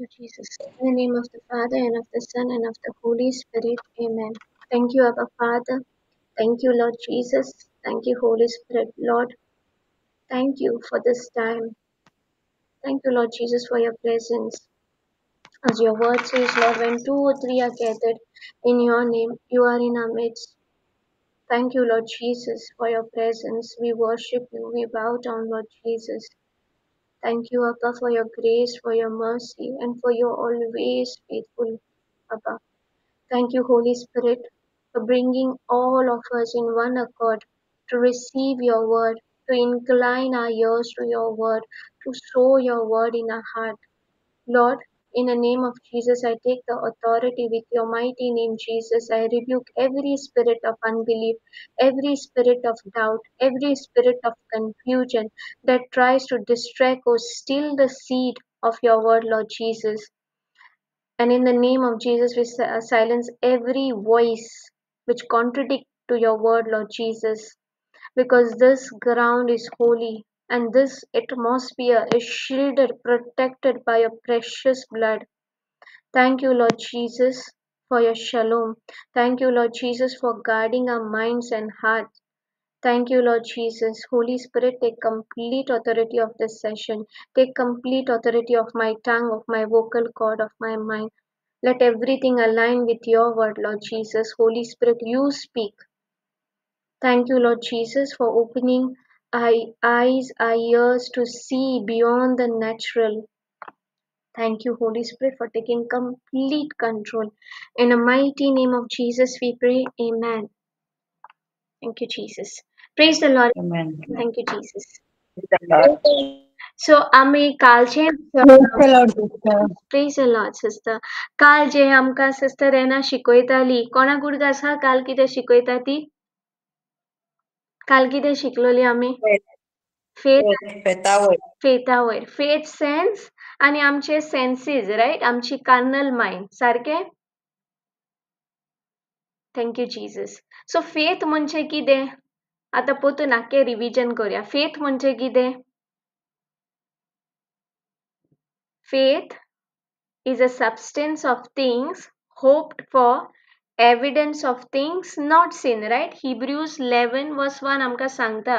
You, Jesus. In the name of the Father, and of the Son, and of the Holy Spirit. Amen. Thank you, Abba Father. Thank you, Lord Jesus. Thank you, Holy Spirit. Lord, thank you for this time. Thank you, Lord Jesus, for your presence. As your word says, Lord, when two or three are gathered in your name, you are in our midst. Thank you, Lord Jesus, for your presence. We worship you. We bow down, Lord Jesus. Thank you, Abba, for your grace, for your mercy, and for your always faithful, Abba. Thank you, Holy Spirit, for bringing all of us in one accord to receive your word, to incline our ears to your word, to sow your word in our heart. Lord, in the name of Jesus, I take the authority with your mighty name, Jesus. I rebuke every spirit of unbelief, every spirit of doubt, every spirit of confusion that tries to distract or steal the seed of your word, Lord Jesus. And in the name of Jesus, we silence every voice which contradicts to your word, Lord Jesus, because this ground is holy and this atmosphere is shielded, protected by your precious blood. Thank you, Lord Jesus, for your shalom. Thank you, Lord Jesus, for guarding our minds and hearts. Thank you, Lord Jesus. Holy Spirit, take complete authority of this session. Take complete authority of my tongue, of my vocal cord, of my mind. Let everything align with your word, Lord Jesus. Holy Spirit, you speak. Thank you, Lord Jesus, for opening our eyes, our ears to see beyond the natural. Thank you, Holy Spirit, for taking complete control. In the mighty name of Jesus, we pray. Amen. Thank you, Jesus. Praise the Lord. Amen. Thank you, Jesus. Praise the Lord. So, आमी कालचे Praise the Lord, sister. Praise the Lord, sister. काल जे आमकां sister एना शिकयताली, कोणाक उडगास आसा काल कितें शिकयता ती? काल कितें शिकलोली आमी? फेथ. फेथा वयर. फेथा वयर. फेथ सेन्स आनी आमचे सेन्सीज, रायट? आमची कार्नल मायंड, सारकें? Thank you Jesus. So faith म्हणजे कितें? आतां परतून आख्खें रिविजन करुया. फेथ म्हणजे कितें? Faith is a substance of things hoped for, evidence of things not seen, right? Hebrews 11 verse 1 आमकां सांगता.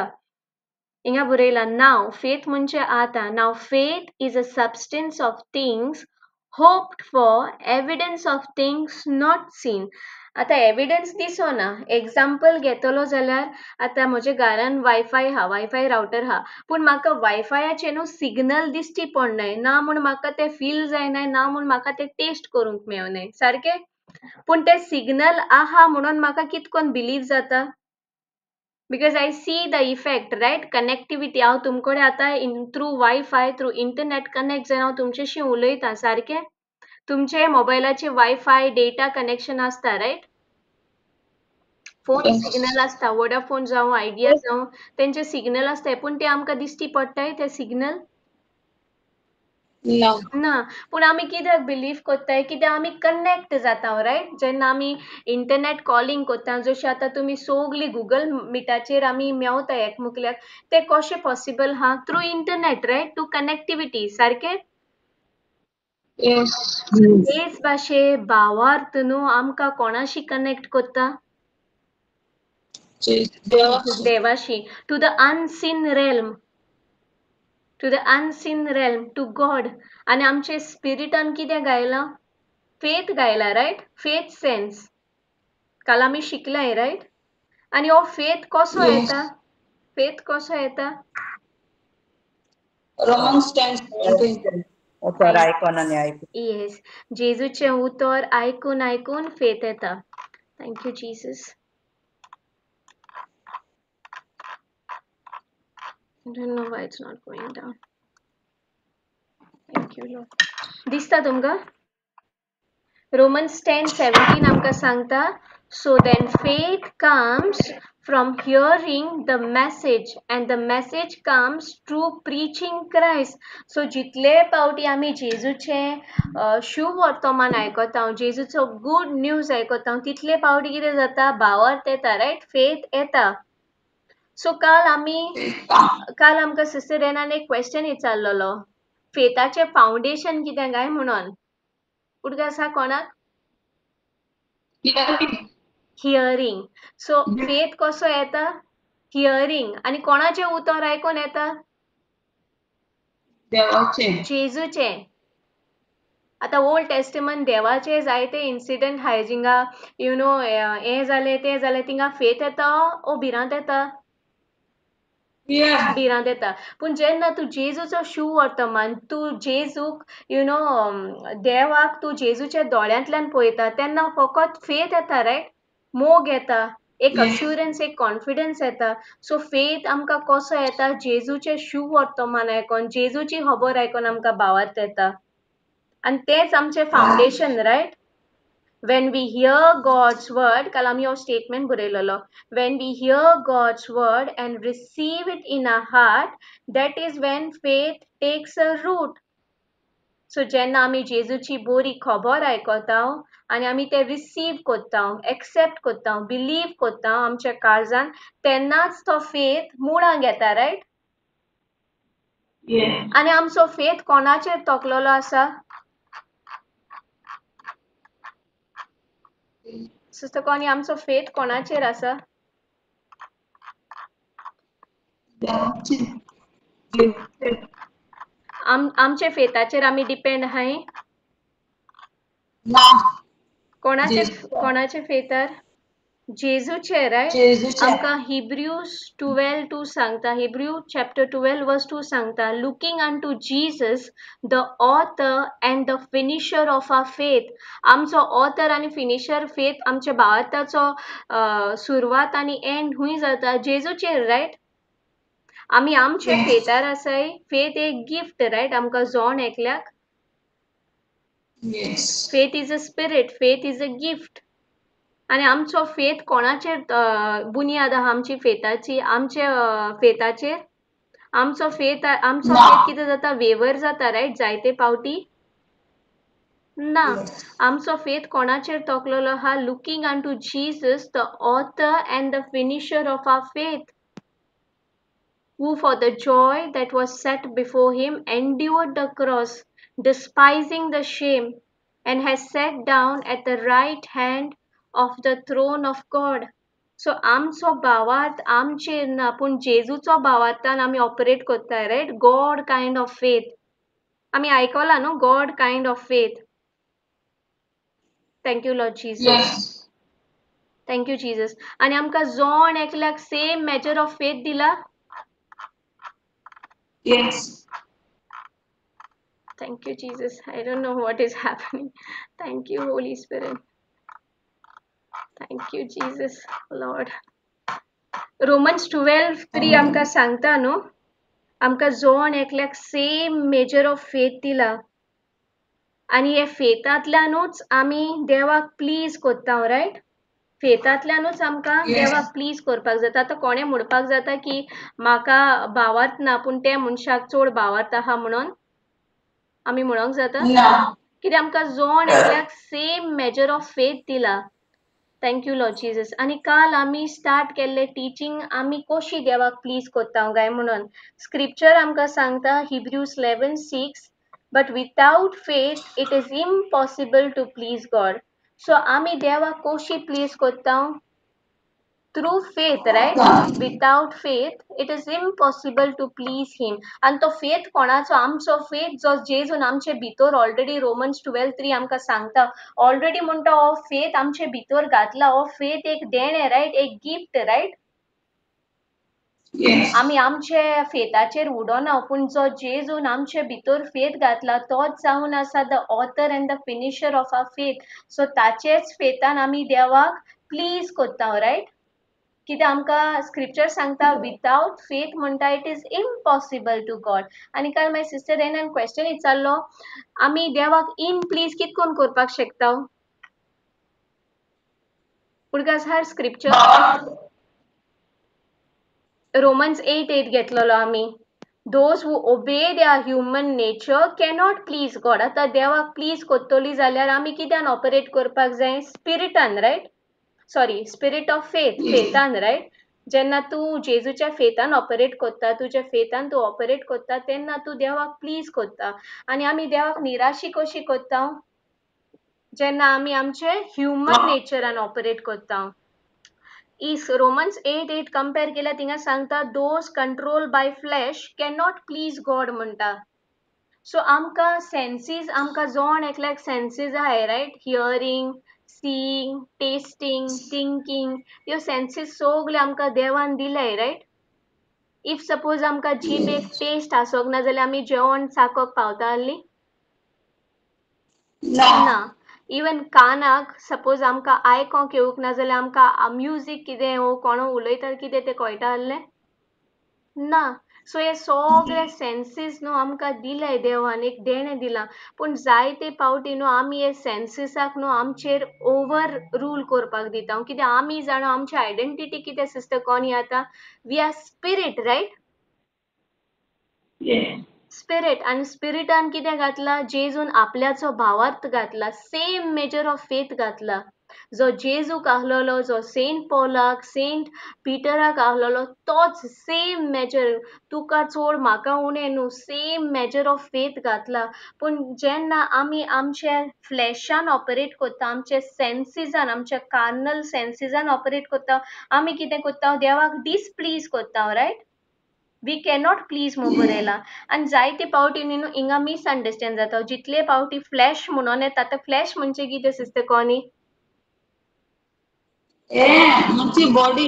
हिंगा बरयलां, now faith म्हणजे आतां. Now faith is a substance of things hoped for, evidence of things not seen. आतां evidence दिसना. Example घेतलो जाल्यार आतां म्हज्या घरान वायफाय आहा, वायफाय रावटर आहा, पूण म्हाका वायफायाचें न्हू सिग्नल दिश्टी पडनाय ना, म्हूण म्हाका तें फील जायना ना, म्हूण म्हाका तें टेस्ट करूंक मेळनाय, सारकें? पूण तें सिग्नल आहा म्हणून म्हाका कितकोन बिलीव जाता, because I see the effect, right? Connectivity. हांव तुमकडे आतां through wifi, through internet connect जावन हांव तुमच्याशी उलयतां, सारकें? तुमचे मोबायलाचे वायफाय डेटा कनेक्शन आसता, रायट? फोन सिग्नल आसता, वोडाफोन जावं आयडिया जावं, तेंचे सिग्नल आसता, पूण ते आमकां दिश्टी पडटाय ते सिग्नल ना. पूण आमी कित्याक बिलीव करताय? कित्याक आमी कनेक्ट जाता, रायट? जेन्ना आमी इंटरनेट कॉलिंग करता, जशें आतां तुमी सगळीं गुगल मिटाचेर आमी मेवता एकमुकल्याक, तें कशें पॉसिबल आहा? Through internet, right? Through connectivity, सारकें? तेच भाशे भावार्थ न्हू आमकां कोणाशी कनेक्ट करता? देवाशी. To the unseen realm, to the unseen realm, to God. आनी आमचे स्पिरिटान कितें गायलां? फेथ गायला, रायट? फेथ सेन्स काल आमी शिकलाय, रायट? आनी हो फेथ कसो येता? फेथ कसो येता? Romans 10:17. उतर आयकून आनी आयकून. येस, जेजूचें उतर आयकून आयकून फेथ येता. Thank you Jesus. I don't know why it's not going down. Thank you, Lord. दिसता तुमकां? Romans 10:17 आमकां सांगता, so then faith comes from hearing the message and the message comes through preaching Christ. So जितले पावटी आमी जेजूचें शुभवर्तमान आयकता, जेजूचो good news आयकता, तितले पावटी कितें जाता? भावार्थ येता, रायट? फेथ येता. सो काल आमकां सिस्टर एनान एक क्वेश्चन विचारलेलो, फेथाचें फावंडेशन कितें काय म्हणून उडगास आसा कोणाक? हियरींग. सो फेथ कसो येता? हियरींग. आनी कोणाचें उतर आयकोन येता? देवाचें. जेजूचें. आतां ओल्ड टेस्टमेंट देवाचे जायते इन्सिडंट आहाय जिंगा you know हें जालें तें जालें, थिंगा फेथ येता ओ भिरांत येता? भिरांत येता. पूण जेन्ना तूं जेजूचो शू वर्तमान, तूं जेजूक you know देवाक तूं जेजूच्या दोळ्यांतल्यान पळयता तेन्ना फकत फेथ येता, रायट? मोग येता, एक अश्युरन्स, एक कॉन्फिडन्स येता. सो फेथ आमकां कसो येता? जेजूचे शू वर्तमान आयकोन, जेजूची खबर आयकोन आमकां भावार्थ येता. आनी तेंच आमचें foundation, right? When we hear God's word, काल आमी हो statement बरयलेलो, when we hear God's word and receive it in our heart, that is when faith takes a root. So जेन्ना आमी जेजूची बोरी खबर आयकता आनी आमी ते रिसीव करता, एक्सेप्ट करता, बिलीव करता आमच्या काळजान, तेन्नाच तो फेथ मुळां घेता, रायट? आनी आमचो फेथ कोणाचेर तोकलेलो आसा? सिस्टर कोनी, आमचो फेथ कोणाचेर आसा? आमचे फेथाचेर आमी डिपेंड आहाय? कोणाचे कोणाचे फेथार? जेजूचे, रायट? आमकां हिब्रूज 12:2 सांगता, हिब्रू चॅप्टर 12 वर्स 2 सांगता, looking unto Jesus the author and the finisher of our faith. आमचो ऑथर आनी फिनिशर फेथ, आमच्या भावार्थाचो सुरवात आनी एंड हुंय जाता? जेजूचेर, रायट? आमी आमचे फेथार आसाय. फेथ एक गिफ्ट, रायट? आमकां जोण एकल्याक. Faith is a spirit, faith is a gift. आनी आमचो फेथ कोणाचेर बुन्याद आहा? आमची फेथाची, आमचे फेथाचेर आमचो फेथ, आमचो फेथ कितें जाता? वेवर जाता, रायट? जायते पावटी ना. आमचो फेथ कोणाचेर तोकलेलो आहा? Looking unto Jesus the author and the finisher of our faith, who for the joy that was set before him endured the cross, despising the shame, and has sat down at the right hand of the throne of God. So आमचो भावार्थ आमचेर ना, पूण जेजूचो भावार्थान आमी operate करताय, right? God kind of faith आमी आयकला न्हू? God kind of faith. Thank you Lord Jesus, thank you Jesus. आनी आमकां जोण एकल्याक सेम मेजर ऑफ फेथ दिला? Yes. Thank you, Jesus. I don't know what is happening. Thank you, Holy Spirit. Thank you, Jesus, Lord. Romans 12:3 आमकां सांगता न्हू, आमकां जोण एकल्याक same measure of faith दिला आनी हे फेथांतल्यानूच आमी देवाक प्लीज करता, रायट? फेथांतल्यानूच आमकां देवाक प्लीज करपाक जाता. आतां कोणें म्हणपाक जाता की म्हाका भावार्थ ना, पूण ते मनशाक चड भावार्थ आहा म्हणून आमी म्हणोंक जाता? कित्याक आमकां जोण एकल्याक सेम मेजर ऑफ फेथ दिला. Thank you Lord Jesus. आनी काल आमी स्टार्ट केल्ले टिचींग आमी कशी देवाक प्लीज करता काय म्हणून. स्क्रिप्चर आमकां सांगता Hebrews 11:6, but without faith it is impossible to please God. So आमी देवाक कशी प्लीज करता? Through faith, right? Without faith it is impossible to please him. आनी तो फेथ कोणाचो? आमचो फेथ जो जेजून आमचे भितर ऑलरेडी रोमन्स 12:3 आमकां सांगता, ऑलरेडी म्हणटा हो फेथ आमचे भितर घातला. हो फेथ एक देणें, रायट? एक गिफ्ट, रायट? आमी आमचे फेथाचेर उडोना, पूण जो जेजून आमचे भितर फेथ घातला तोच जावन आसा the author and the finisher of our faith. So ताचेच फेथान आमी देवाक प्लीज करता, रायट? कित्याक आमकां स्क्रिप्चर सांगता विदाउट फेथ म्हणटा it is impossible to God. आनी काल मागीर सिस्टर रेनान क्वेश्चन विचारलो, आमी देवाक इन प्लीज कितें करून करपाक शकता? उडगास हार स्क्रिप्चर रोमन्स 8:8 घेतलेलो आमी. Those who obey their human nature cannot please God. आतां देवाक प्लीज करतली जाल्यार आमी कित्यान ऑपरेट करपाक जाय? स्पिरिटान, right? Sorry, spirit of faith, फेथान, रायट? जेन्ना तूं जेजूच्या फेतान ऑपरेट कोत्ता, तुज्या फेतान तूं ऑपरेट कोत्ता, तेन्ना तूं देवाक प्लीज कोत्ता. आनी आमी देवाक निराशी कशी कोत्ता? जेन्ना आमी आमचे ह्युमन नेचरान ऑपरेट कोत्ता. Is Romans 8:8 compare केल्यार थिंगा सांगता those control by flesh cannot please God म्हणटा. सो आमकां सेन्सीस, आमकां जोण एकल्याक सेन्सीस आहाय, right? Hearing, seeing, tasting, thinking, ह्यो सेन्सीस सगल्यो आमकां देवान दिल्याय, रायट? If suppose आमकां जिबेक टेस्ट आसोंक ना जाल्यार आमी जेवण चाकोंक पावता आहली? ना. इवन कानाक सपोज आमकां आयकोंक येवंक ना जाल्यार आमकां म्युजीक कितें वो कोणो उलयता कितें तें कळटा आहलें? ना. सो हे सगळे सेन्सीस न्हू आमकां दिल्याय देवान, एक देणें दिलां. पूण जायते पावटी न्हू आमी हे सेन्सीसाक न्हू आमचेर ओवर रूल करपाक दिता. कित्याक आमी जाणा आमची आयडेंटिटी कितें सिस्टर कोनी आतां? We are spirit, right? Spirit. आनी स्पिरिटान कितें घातला? जेजून आपल्याचो भावार्थ घातला, सेम मेजर ऑफ फेथ घातला. जो जेजूक आहलोलो, जो सेंट पॉलाक, सेंट पिटराक आहलोलो, तोच सेम मेजर, तुका चड म्हाका उणें न्हू, सेम मेजर ऑफ फेथ घातला. पूण जेन्ना आमी आमचे फ्लॅशान ऑपरेट कोत्ता, आमचे सेन्सीसान, आमच्या कार्नल सेन्सीसान ऑपरेट कोत्ता, आमी कितें कोत्ता? देवाक डिसप्लीज कोत्ता, रायट? We cannot please म्हूण बरयलां. आनी जायते पावटी न्हू हिंगा मिसअंडरस्टँड जाता. जितले पावटी फ्लॅश म्हणून येता, आतां फ्लॅश म्हणजे कितें सिस्टर कोनी? म्हणजे बॉडी.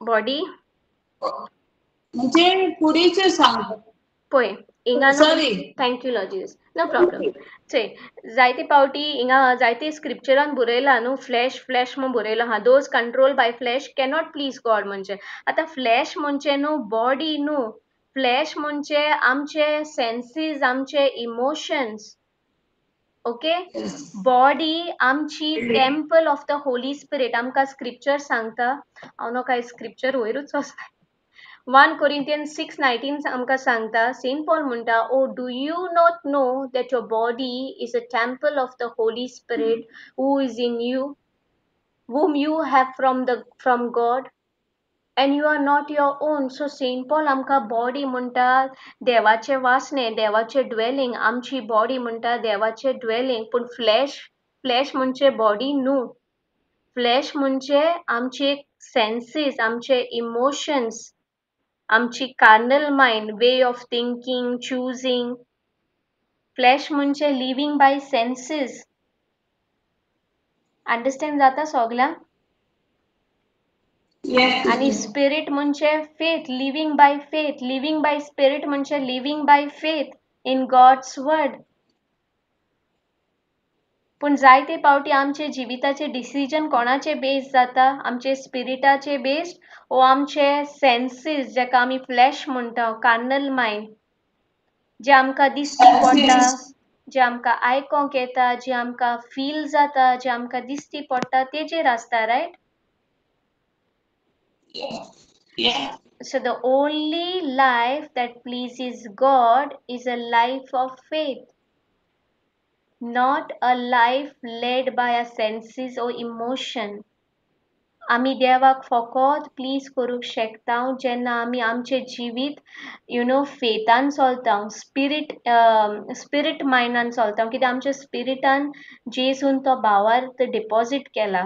बॉडी म्हणजे कुडीचे सांगता. पळय हिंगा. Sorry. Thank you Lord Jesus. No problem. चय, जायते पावटी हिंगा जायते स्क्रिप्चरान बरयलां न्हू, फ्लॅश फ्लॅश म्हूण बरयलां आहा. Those control by flesh cannot please God म्हणजे आतां फ्लॅश म्हणजे न्हू बॉडी न्हू, फ्लॅश म्हणजे आमचे सेन्सीस, आमचे इमोशन्स. ओके, बॉडी आमची temple of the Holy Spirit आमकां स्क्रिप्चर सांगता. हांव न्हू कांय स्क्रिप्चर वयरूच वचना. 1 Corinthians 6:19 आमकां सांगता, सेंट पॉल म्हणटा, oh do you not know that your body is a temple of the Holy Spirit who is in you, whom you have from God, and you are not your own. So Saint Paul आमकां body म्हणटा देवाचें वासणें, देवाचें dwelling. आमची body म्हणटा देवाचें dwelling. पूण flash, flash म्हणजे body न्हू. फ्लॅश म्हणजे आमचे सेन्सीस, आमचे इमोशन्स, आमची carnal mind, way of thinking, choosing. Flesh म्हणजे लिव्हिंग बाय सेन्सीस. अंडरस्टँड जाता सगल्यांक? आनी स्पिरीट म्हणजे faith, living by faith. Living by spirit म्हणजे living by faith in God's word. पूण जायते पावटी आमचे जिविताचे डिसिजन कोणाचे बेज जाता? आमचे स्पिरिटाचे बेस्ड ओ आमचे सेन्सीस, जेका आमी फ्लॅश म्हणटा, कार्नल मायंड, जे आमकां दिश्टी पडटा, जे आमकां आयकोंक येता, जे आमकां फील जाता, जे आमकां दिश्टी पडटा तेजेर आसता, right? So the only life that pleases God is a life of faith, not a life led by our senses or emotion. आमी देवाक फकत प्लीज करूंक शकता जेन्ना आमी आमचें जिवीत फेतान चलता, स्पिरीट स्पिरीट मायंडान चलता. कित्याक आमच्या स्पिरिटान जेजून तो भावार्थ डिपॉजीट केला,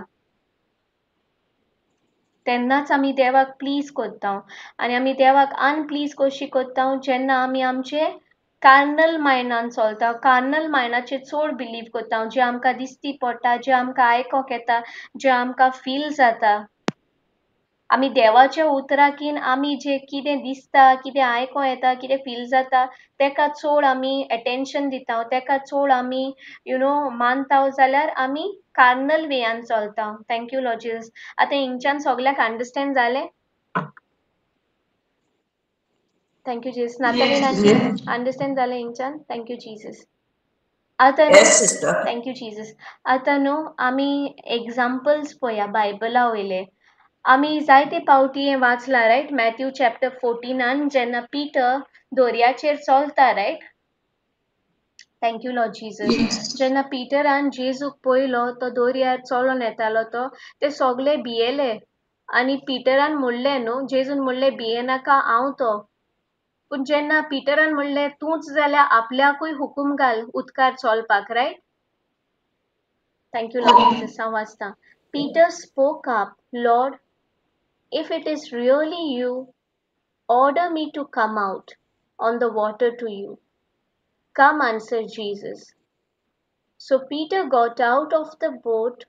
तेन्नाच आमी देवाक प्लीज करता. आनी आमी देवाक अनप्लीज कशी करता? जेन्ना आमी आमचे कार्नल मायंडान चलता, कार्नल मायंडाचेर चड बिलीव करता, जें आमकां दिश्टी पडटा, जें आमकां आयकोंक येता, जें आमकां फील जाता. आमी देवाच्या उतराकीन आमी जें कितें दिसता, कितें आयकों येता, कितें फील जाता, तेका चड आमी एटेन्शन दिता, तेका चड आमी मानता जाल्यार आमी कार्नल वेयान चलता. Thank you Lord Jesus. आतां हिंगच्यान सगल्यांक अंडरस्टँड जालें? Thank you Jesus. Natalie aunty, understand जालें हिंगच्यान? Thank you Jesus. आतां thank you Jesus. आतां न्हू आमी एग्जाम्पल्स पळया बायबला वयले. आमी जायते पावटी हें वाचलां, रायट? मॅथ्यू चॅप्टर 14 जेन्ना पिटर दर्याचेर चलता, right? Thank you Lord Jesus. जेन्ना पिटरान जेजूक पळयलो, तो दर्यार चलोन येतालो, तो ते सगले भियेले. आनी पिटरान म्हणलें न्हू, जेजून म्हणलें भियेनाका हांव तो. पूण जेन्ना पिटरान म्हणलें तूंच जाल्यार आपल्याकूय हुकूम घाल उदकार चलपाक, right? Thank you Lord Jesus. हांव वाचतां. Peter spoke up, Lord, if it is really you, order me to come out on the water to you. Come, answered Jesus. So Peter got out of the boat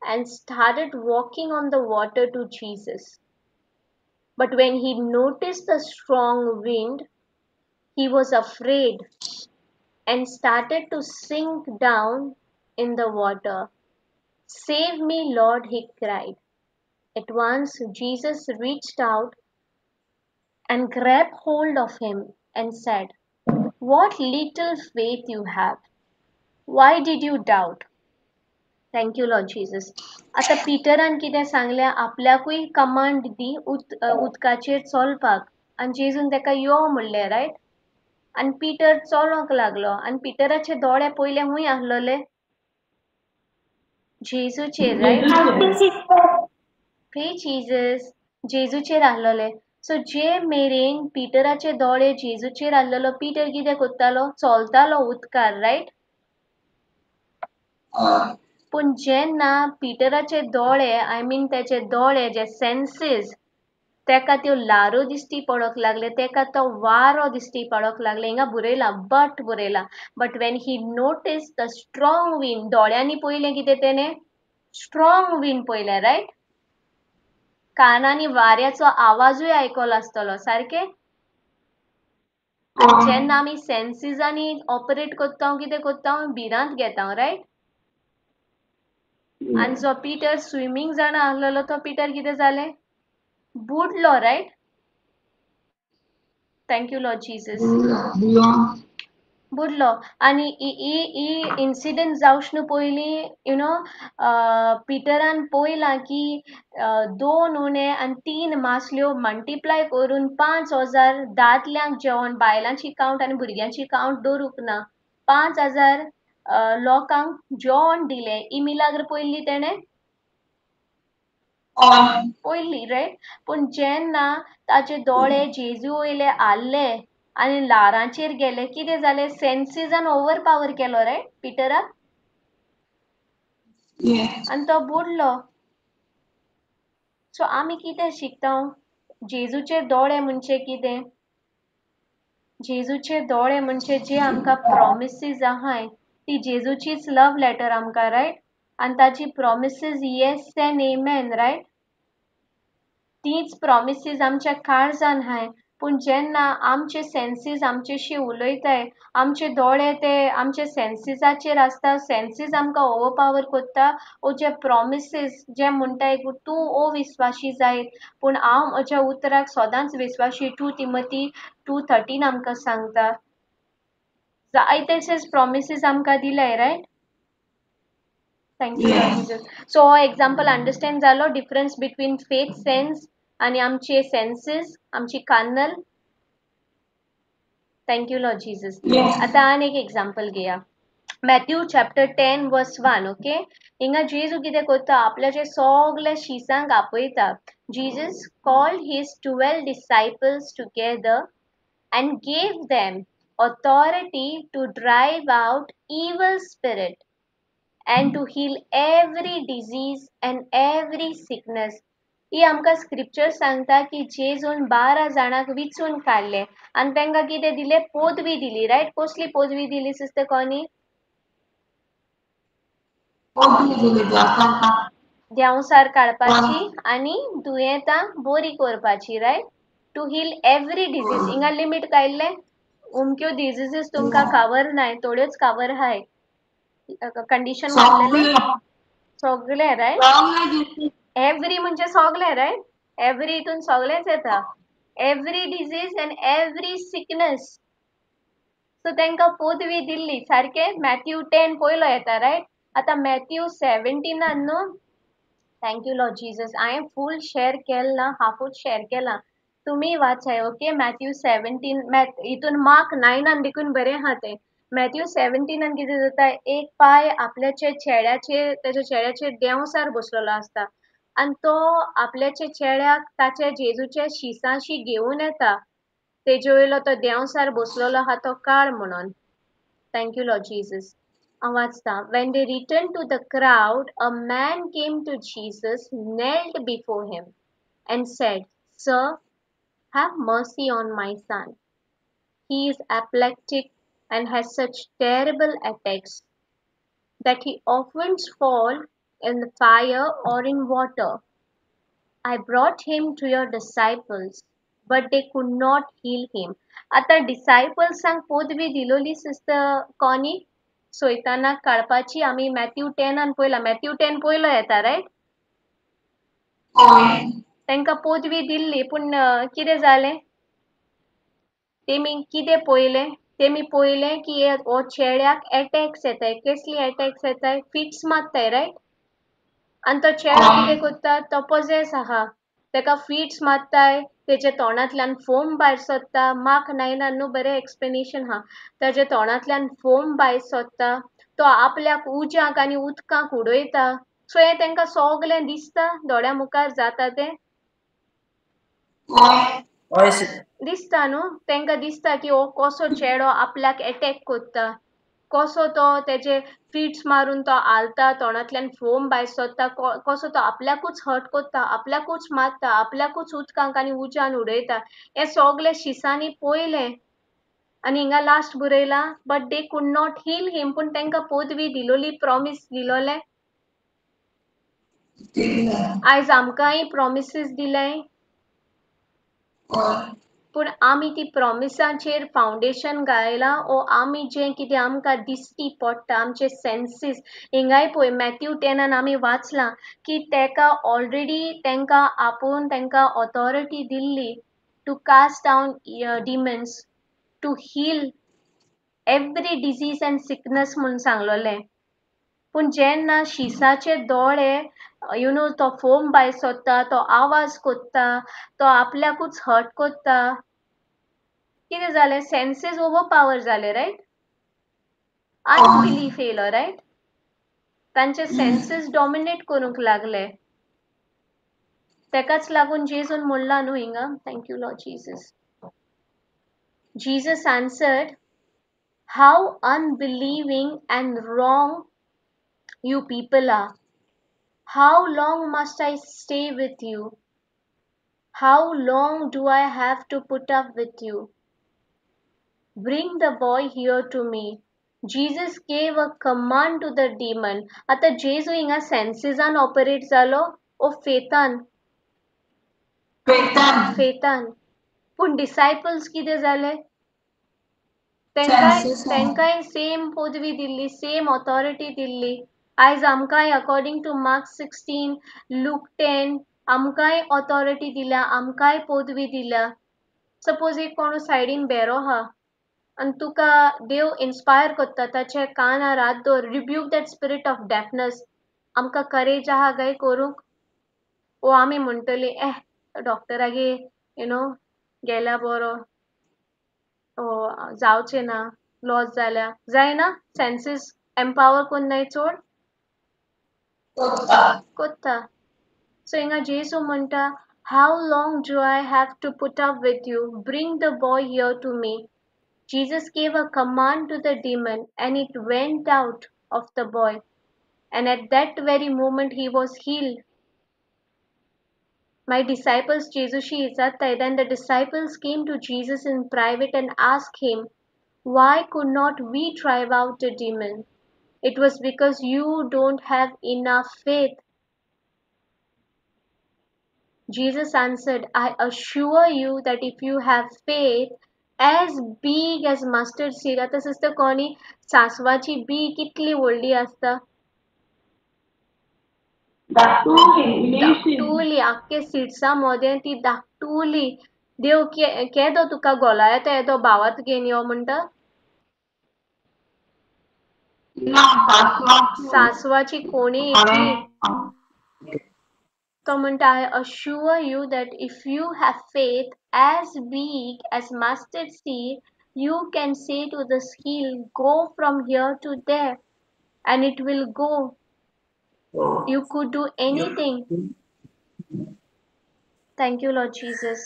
and started walking on the water to Jesus. But when he noticed the strong wind, he was afraid and started to sink down in the water. Save me, Lord, he cried. At once Jesus reached out and grabbed hold of him and said, What little faith you have! Why did you doubt? Thank you, Lord Jesus. आतां पिटरान कितें सांगलें, आपल्याकूय command दी उदकाचेर चलपाक. आनी जेजून ताका यो म्हणलें, right? आनी पिटर चलोंक लागलो. आनी पिटराचे दोळे पयले खूंय आसलोले? जेजूचेर, रायट? जीजस जेजूचेर आसलोले. सो जे मेरेन पिटराचे दोळे जेजूचेर आसलेलो, पिटर कितें करतालो? चलतालो उदकार, रायट? पूण जेन्ना पिटराचे दोळे, I mean तेचे दोळे जे सेन्सीस, तेका त्यो ल्हारो दिश्टी पडोंक लागले, तेका तो वारो दिश्टी पडोंक लागले. हिंगा बरयला, बट बरयला, but when he notice the strong wind. दोळ्यांनी पयलें कितें तेणें? स्ट्रॉंग विंड पयलें, रायट? कानांनी वाऱ्याचो आवाजूय आयकलो आसतलो, सारकें? जेन्ना आमी सेन्सीसांनी ऑपरेट करता, कितें करता? भिरांत घेता, रायट? आनी जो पिटर स्विमींग जाणा आसलेलो, तो पिटर कितें जालें? बुडलो, right? Thank you Lord Jesus. बुडलो. आनी ही इन्सिडंट जावचे न्हू पयलीं, you know, पिटरान पळयलां की 2 उणे आनी 3 मासल्यो मल्टिप्लाय करून 5000 दादल्यांक जेवण, बायलांची कावंट आनी भुरग्यांची कावंट दवरूंक ना, 5000 लोकांक जेवण दिलें. ही मिलाग्र पयली तेणें पयली, रायट? पूण जेन्ना ताचे दोळे जेजू वयले आसले आनी ल्हारांचेर गेले, कितें जालें? सेन्सीसान ओवर पावर केलो, रायट, पिटराक? आनी तो बुडलो. सो आमी कितें शिकता? जेजूचे दोळे म्हणजे कितें? जेजूचे दोळे म्हणजे जे आमकां प्रोमिसीस आहाय, ती जेजूचीच लव लेटर आमकां, रायट? आनी ताची promises yes and amen, right? तीच प्रोमिसीस आमच्या काळजान आहाय. पूण जेन्ना आमचे सेन्सीस आमचेशी उलयताय, आमचे दोळे ते आमचे सेन्सीसाचेर आसता, सेन्सीस आमकां ओवरपावर करता. ओ जे प्रोमिसीस जे म्हणटाय, तूं अविस्वाशी जायत, पूण हांव म्हज्या उतराक सदांच विस्वाशी. 2 तिमोथी 2:13 आमकां सांगता. जायतेशेच प्रोमिसीस आमकां दिलाय, right? Thank you Jesus. So हो एग्जाम्पल अंडरस्टँड जालो, डिफरन्स बिटवीन फेथ सेन्स आनी आमचे सेन्सीस, आमची carnal. Thank you Lord Jesus. आतां आनी एक एग्जाम्पल घेया, मॅथ्यू चॅप्टर 10 वर्स 1. ओके, हिंगा जेजू कितें करता? आपल्याचे सगल्या शिसांक आपयता. Jesus called his 12 disciples together and gave them authority to drive out evil spirit and to heal every disease and every sickness. ही आमकां स्क्रिप्चर सांगता की जेजून 12 जाणांक विचून काडले आनी तांकां कितें दिलें? पदवी दिली, रायट? कसली पदवी दिली सिस्टर कॉनी? देंवसार काडपाची आनी दुयेंतां बरी करपाची, right? To heal every disease. हिंगा लिमीट काडलें, अमक्यो डिजीजीस तुमकां कावर नाय, थोड्योच कावर आहाय, कंडिशन घातलेले सगळे, रायट? एवरी म्हणजे सगळे, रायट? एवरी हितून सगळेच येता, every disease and every sickness. So तांकां पदवी दिल्ली, सारकें? मॅथ्यू 10 पयलो येता, रायट? आतां मॅथ्यू 17 न्हू, thank you Lord Jesus, हांवें फूल शेर केल ना, हाफूच शेर केला, तुमी वाचाय, ओके? मॅथ्यू 17, हितून मार्क 9 देखून बरें आहा तें. मॅथ्यू 17 कितें जाता, एक पाय आपल्याच्या चेड्याचेर, तेच्या चेड्याचेर देंवसार बसलेलो आसता. आनी तो आपल्याच्या चेड्याक ताच्या जेजूच्या शिसांशी घेवन येता, तेजे वयलो तो देंवसार बसलेलो आहा तो काळ म्हणून. Thank you Lord Jesus. हांव वाचतां. When they returned to the crowd, a man came to Jesus, knelt before him and said, Sir, have mercy on my son. He is epileptic and has such terrible attacks that he often falls in the fire or in water. I brought him to your disciples, but they could not heal him. आतां डिसायपल्सांक पदवी दिलोली sister Connie सैतानाक काडपाची. आमी Matthew 10 पळयला, Matthew 10 पयलो येता, right? हय. तांकां पदवी दिल्ली, पूण कितें जालें, तेमी कितें पळयलें, तेमी पळयलें की हो चेड्याक एटॅक्स येताय. कसली एटॅक्स येताय? फिट्स मारताय, रायट? आनी तो चेडो कितें करता, तो पॉजेस आहा, ताका फिट्स मारताय, तेच्या तोंडांतल्यान फोम भायर सरता. मार्क 9 न्हू बरें एक्सप्लेनेशन आहा. ताच्या तोंडांतल्यान फोम भायर सरता, तो आपल्याक उज्याक आनी उदकाक उडयता. सो हें तांकां सगलें दिसता, दोळ्या मुखार जाता तें दिसता न्हू. तांकां दिसता की हो कसो चेडो आपल्याक एटॅक करता, कसो तो तेजे फिट्स मारून तो हालता, तोंडांतल्यान फोम भायर सरता, कसो तो आपल्याकूच हर्ट करता, आपल्याकूच मारता, आपल्याकूच उदकांक आनी उज्यान उडयता. हें सगलें शिसांनी पळयलें. आनी हिंगा लास्ट बरयलां, but they could not heal him. पूण तांकां पदवी दिलोली, प्रॉमीस दिलोलें. आयज आमकांय प्रॉमिसीस दिले, पूण आमी ती प्रॉमिसाचेर फावंडेशन घायलां ओ आमी जें कितें आमकां दिश्टी पडटा, आमचे सेन्सीस. हिंगाय पळय मॅथ्यू 10 आमी वाचलां की तेका ऑलरेडी तांकां आपोवन तांकां authority Delhi to cast down demons, to heal every disease and sickness म्हूण सांगलोलें. पूण जेन्ना शिसाचे दोळे you know तो फोम भायर सोदता, तो आवाज कोत्ता, तो आपल्याकूच हर्ट कोत्ता, कितें जालें, सेन्सीस ओवर पावर जाले, रायट? अनबिलीफ येयलो, रायट? तांचे सेन्सीस डॉमिनेट करूंक लागले. तेकाच लागून जेजून म्हणलां न्हू हिंगा. Thank you Lord Jesus. Jesus answered, how unbelieving and wrong you people are. How long must I stay with you? How long do I have to put up with you? Bring the boy here to me. Jesus gave a command to the demon. आता जेजू हिंगा सेन्सिसान operate जालो ओ फेतान? फेतान. फेतान. पूण डिसायपल्स कितें जाले, तांकांय same पदवी दिल्ली, same authority दिल्ली. आयज आमकांय अकॉर्डिंग टू मार्क 16, लूक 10 आमकांय ऑथॉरिटी दिल्या, आमकांय पदवी दिल्या. सपोज एक कोण सायडीन बेरो आहा आनी तुका देव इन्स्पायर करता, ताच्या कानार हात दवर, rebuke that spirit of deafness. आमकां करेज आहा काय करूंक? ओ आमी म्हणटली एह डॉक्टरागे you know गेल्या बरो, ओ जावचें ना, लॉस जाल्या. जायना? सेन्सीस एम्पावर कोन्नाय चड कोत्ता. सो हिंगा जेजू म्हणटा, how long do I have to put up with you? Bring the boy here to me. Jesus gave a command to the demon and it went out of the boy, and at that very moment he was healed. My disciples जेजूशी विचारताय. Then the disciples came to Jesus in private and asked him, why could not we drive out the demon? It was because you don't have enough faith. Jesus answered, I assure you that if you have faith as big as mustard seed. आतां sister कोनी, सांसवाची बी कितली व्हडली आसता? धाकटुली, आख्खे सिड्सा मोदें ती धाकटुली. देव केदो तुका गोलायता येदो भावात घेवन यो म्हणटा? सांसवाची कोणी इतली. तो म्हणटा, I assure you that if you have faith as big as mustard seed, you can say to this hill, go from here to there, and it will go. You could do anything. Thank you Lord Jesus.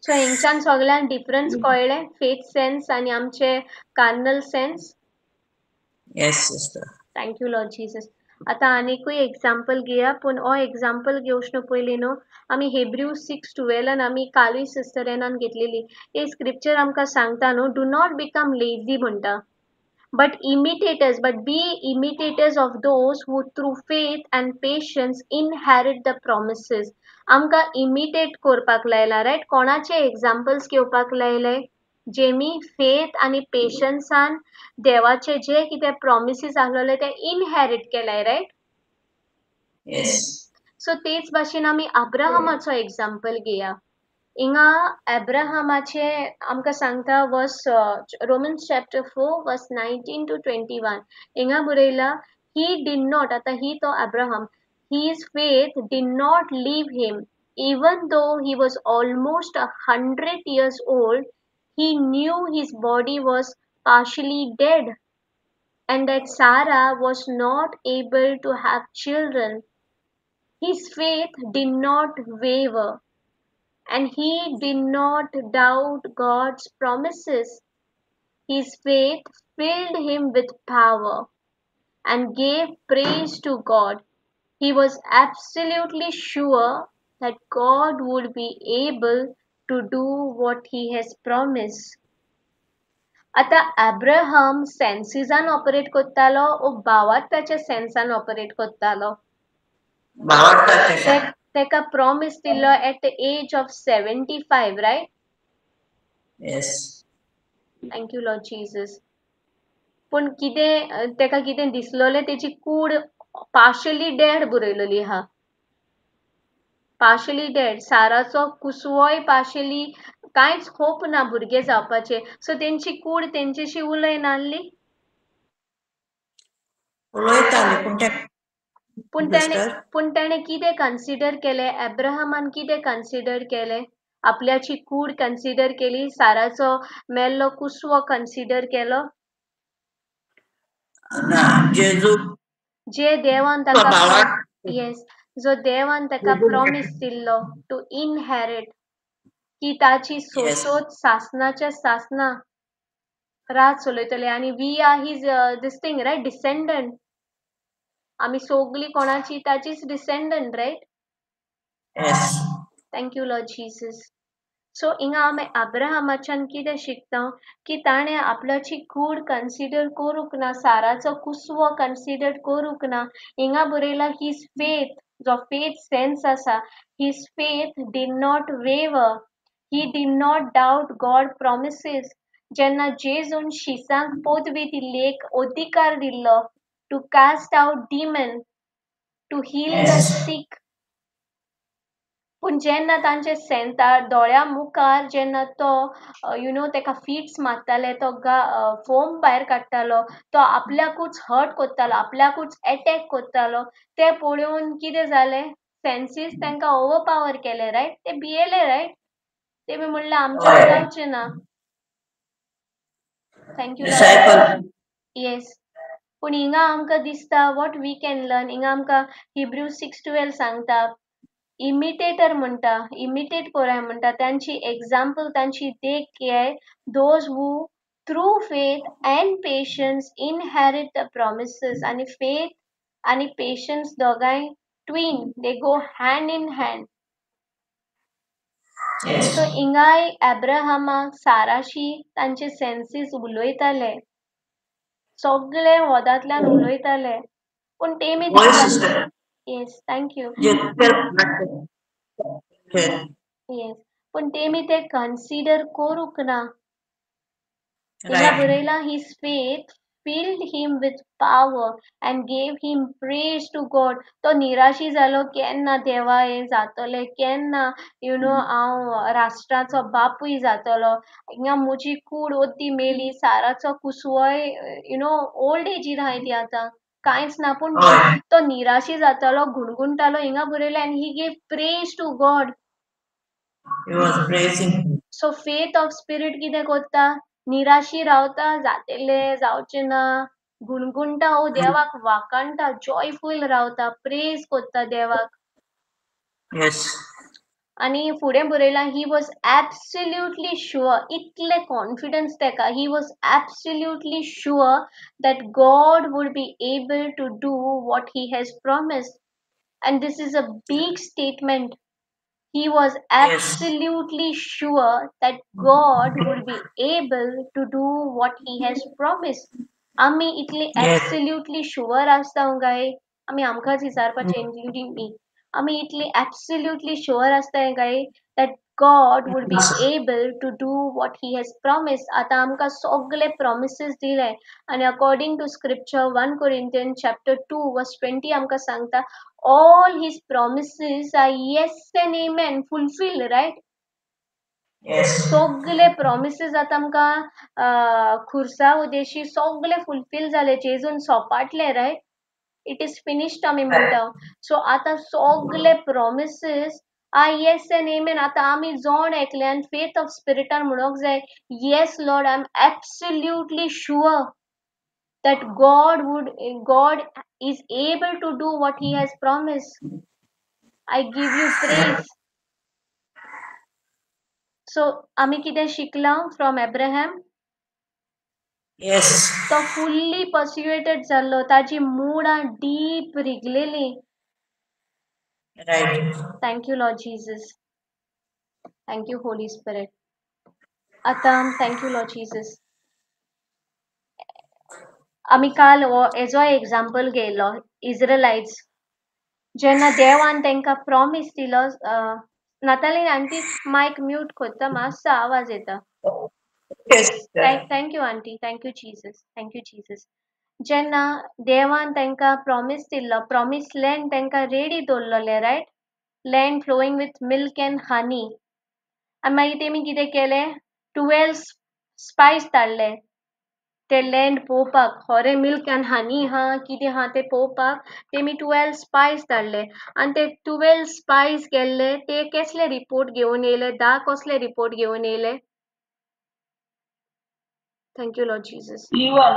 So हिंगच्यान सगळ्यांक difference कळ्ळें, faith sense आनी आमचे carnal sense. Yes sister. Thank you Lord Jesus. आतां आनीकूय example घेया, पूण हो example घेवचे पयलीं न्हू आमी हेब्रू 6:12 आमी कालूय सिस्टर एनान घेतलेली. हे स्क्रिप्चर आमकां सांगता न्हू, do not become lazy म्हणटा, but imitators, but be imitators of those who through faith and patience inherit the promises. आमकां इमिटेट करपाक लायला, रायट? कोणाचे एग्जाम्पल्स घेवपाक लायले? जेमी फेथ आनी पेशन्सान देवाचे जे कितें प्रॉमिसीस आसलेले ते इनहेरीट केले, रायट? येस. सो तेच भाशेन आमी अब्राहमाचो एग्जाम्पल घेया. हिंगा अब्राहमाचे आमकां सांगता verse Romans chapter 4 verse 19 to 21. हिंगा बरयला, he did not, आतां ही तो Abraham, his faith did not leave him even though he was almost 100 years old. He knew his body was partially dead and that Sarah was not able to have children. His faith did not waver and he did not doubt God's promises. His faith filled him with power and gave praise to God. He was absolutely sure that God would be able to do what he has promised. आता Abraham सेन्सिसान operate करतालो ओ भावार्थाच्या सेन्सान operate करतालो? भावार्थाच्या. तेका promise दिल्लो at the age of 75, right? Yes. Thank you Lord Jesus. पूण कितें तेका कितें दिसलोलें, तेची कूड पार्शली डेड बरयलेली आहा, पार्शली डेड. साराचो कुसवोय पार्शली, कांयच होप ना भुरगे जावपाचे. सो तेंची कूड तेंच्याशी उलयनासली? उलयताली, पूण पूण ताणें पूण ताणें कितें कन्सिडर केलें? अब्राहमान कितें कन्सिडर केलें? आपल्याची कूड कन्सिडर केली, साराचो मेल्लो कुसवो कन्सिडर केलो? ना, जेजू जे देवान ताका, येस, जो देवान ताका प्रॉमिस दिल्लो टू इनहेरीट की ताची सोसोत सासनाच्या सासना रात चलयतले आनी we are his this thing, right, descendant. आमी सोगली कोणाची? ताचीच descendant, right? Yes. Thank you Lord Jesus. So हिंगा आमी अब्राहमाच्यान कितें शिकता की ताणें आपल्याची कूड कन्सिडर करूंक ना, साराचो कुसवो कन्सिडर करूंक ना. हिंगा बरयला, his faith, जो फेथ सेन्स आसा, his faith did not waver, he did not doubt God promises. जेन्ना जेजून शिसांक पदवी दिल्ली, एक अधिकार दिल्लो to cast out demon, to heal the sick, पूण जेन्ना तांचे सेंता दोळ्या मुखार जेन्ना तो you know तेका फिट्स मारताले, तो फोम भायर काडटालो, तो आपल्याकूच हर्ट करतालो, आपल्याकूच एटॅक करतालो, ते पळोवन कितें जालें? सेन्सीस तांकां ओवर पावर केले, रायट? ते भियेले, रायट? तेमी म्हणलें, आमच्यान जावचें ना. Thank you. Yes. पूण हिंगा आमकां दिसता, what we can learn, हिंगा आमकां हिब्रू 6:12 सांगता, इमिटेटर म्हणटा, इमिटेट कोराय म्हणटा, तांची एग्जाम्पल, तांची देख घेय, those who through faith and patience inherit the promises. आनी फेथ आनी पेशन्स दोगांय twin, they go hand in hand. So हिंगाय अब्राहमाक साराशी तांचे सेन्सीस उलयताले, सगळे वदांतल्यान उलयताले, पूण तेमी, yes, thank you. Yes, पूण तेमी ते कन्सिडर करूंक ना. हिंगा बरयला, his faith filled him with power and gave him praise to God. तो निराशी जालो, केन्ना देवा हें जातलें, केन्ना you know हांव राष्ट्राचो बापूय जातलो, हिंगा म्हजी कूड ओद्दी मेली, साराचो कुसवोय you know old एजीर आहाय ती आतां, कांयच ना. पूण तो निराशी जातालो, गुणगुणटालो. हिंगा बरयलें, and he gave praise to God. He was praising. So faith of spirit कितें करता? निराशी रावता, जातले जावचें ना, गुणगुणटा, ओ देवाक वाखाणटा, जॉयफूल रावता, प्रेज करता देवाक. Yes. आनी फुडें बरयलां, he was absolutely sure, इतले कॉन्फिडन्स तेका, he was absolutely sure that God would be able to do what he has promised. And this is a big statement. He was Yes. absolutely sure that God would be able to do what he has promised. आमी इतले Yes. Absolutely sure आसता काय? आमी आमकांच विचारपाचें, including मी, आमी इतले absolutely sure आसता काय that God would be able to do what he has promised? आतां आमकां सगळे promises दिले आनी according to scripture 1 Corinthians chapter 2 verse 20 आमकां सांगता, all his promises are yes and amen, fulfilled, right? Yes. सगळे promises आतां आमकां खुर्सा उदेशी सगळे फुलफील जाले, जेजून सोपाटले, रायट? It is finished आमी म्हणटा. सो आतां सगळे promises are yes and amen. आतां आमी जण एकल्यान फेथ ऑफ स्पिरिटान म्हणूंक जाय, yes Lord, I am absolutely sure that God is able to do what he has promised. I give you praise. So आमी कितें शिकलां from Abraham? Yes. तो फुल्ली पर्सुएटेड जाल्लो, ताजी मुळां deep रिगलेली. Right. Thank you Lord Jesus, thank you Holy Spirit. आतां thank you Lord Jesus. आमी काल हो हेजो एग्जाम्पल घेयलो, इज्रलायट्स जेन्ना देवान तांकां प्रॉमीस दिलो. नातालीन आंटी, मायक म्यूट करता, मातसो आवाज येता. Yes, sister. Thank you aunty, thank you Jesus, thank you Jesus. जेन्ना देवान तांकां प्रॉमीस दिल्लो, प्रॉमीस लँड तांकां रेडी दवरलेलें, right? Land flowing with milk and honey. आनी मागीर तेमी कितें केलें? 12 स्पायस धाडले ते लँड पळोवपाक, खरें मिल्क अँड हनी आहा कितें आहा तें पळोवपाक. तेमी 12 स्पायस धाडले आनी ते 12 स्पायस गेल्ले, ते कसले रिपोर्ट घेवन येयले? 10 कसले रिपोर्ट घेवन येयले? Thank you Lord Jesus. Evil.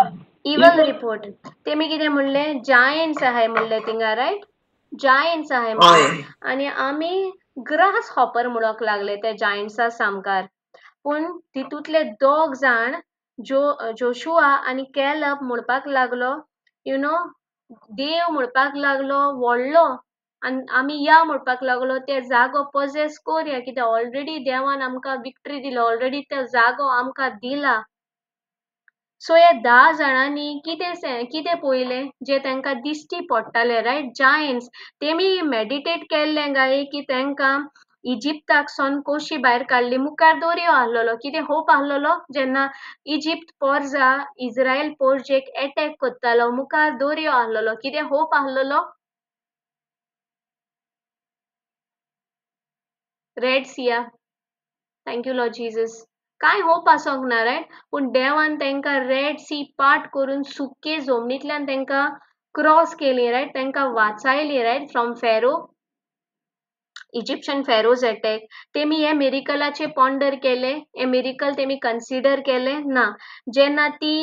Evil report. तेमी कितें म्हणलें? जायंट्स आहाय म्हणलें थिंगा, रायट? जायंट्स आहाय म्हणलें. हय. आनी आमी ग्रास हॉपर म्हणूंक लागले त्या जायंट्सा सामकार. पूण तितूंतले दोग जाण, जोशुआ आनी कॅलब म्हणपाक लागलो, you know, देव म्हणपाक लागलो व्हडलो, आनी आमी या म्हणपाक लागलो ते जागो पॉजेस कोरया, कित्याक ऑलरेडी देवान आमकां विक्ट्री दिला, ऑलरेडी तो जागो आमकां दिला. सो ह्या 10 जाणांनी कितें पळयलें जें तांकां दिश्टी पडटालें, रायट? जायंट्स. तेमी मेडिटेट केल्लें काय की तांकां इजिप्ताक सोन कोशी भायर काडली, मुखार दर्यो आहलोलो, कितें होप आहलोलो जेन्ना इजिप्त पोरजा इज्रायल पोरजेक एटॅक करतालो, मुखार दर्यो आहलोलो, कितें होप आहलोलो? Red sea. Thank you Lord Jesus. कांय होप आसोंक ना, रायट? पूण देवान तांकां रेड सी पार्ट करून सुके जमनींतल्यान तांकां क्रॉस केली, रायट? तांकां वाचायली, right, from Pharaoh, Egyptian Pharaoh's attack. तेमी हे मिरिकलाचे पॉन्डर केले, हे मिरिकल तेमी कन्सिडर केले ना. जेन्ना ती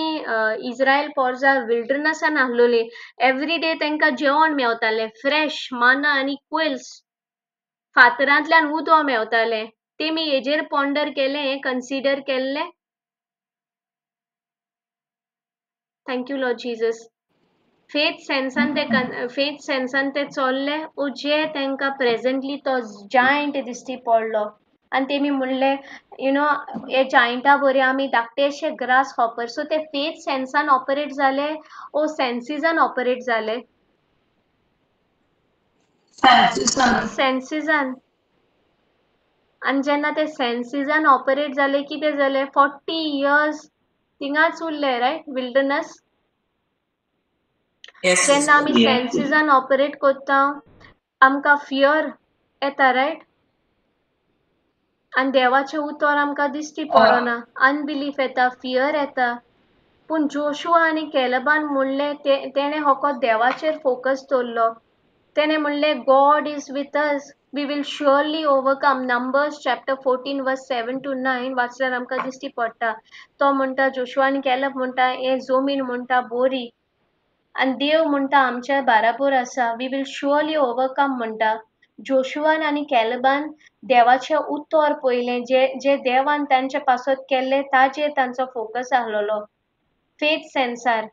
इज्रायल पोरजा विल्डरनसान आहलोली, एवरी डे तांकां जेवण मेवतालें, फ्रेश माना आनी क्वेल्स, फातरांतल्यान उदक मेवतालें. तेमी हेजेर पॉन्डर केलें, हें कन्सिडर केल्लें? Thank you Lord Jesus. Faith सेन्सान ते फेथ सेन्सान ते चोल्ले, ओ जे तांकां प्रेजेंटली तो जायंट दिश्टी पडलो आनी तेमी म्हणलें, you know, हे जायंटा बरे आमी धाकटेशे ग्रास हॉपर. सो ते फेथ सेन्सान ऑपरेट जाले ओ सेन्सिसान ऑपरेट जाले? सेन्सिसान. आनी जेन्ना ते सेन्सिसान ऑपरेट जाले, कितें जालें? 40 इयर्स थिंगाच उरले, रायट, विल्डरनस. Yes, जेन्ना आमी Yes. सेन्सिसान ऑपरेट करता, आमकां फियर येता, रायट? आनी देवाचें उतर आमकां दिश्टी पडना, अनबिलीफ येता, फियर येता. पूण जोशुआ आनी कॅलबान म्हणलें, तेणें होको देवाचेर फोकस दवरलो. तेणें म्हणलें, God is with us, we will surely overcome. Numbers chapter 14 verse 7 to 9 वाचल्यार आमकां दिश्टी पडटा. तो म्हणटा, जोशुआ आनी कॅलब म्हणटा, हे जमीन म्हणटा बोरी आनी देव म्हणटा आमच्या बाराबोर आसा, we will surely overcome म्हणटा. जोशुआन आनी कॅलबान देवाचें उतर पळयलें, जे जे देवान तांचे पासत केल्लें ताजेर तांचो फोकस आसलेलो, फेथ सेन्सार.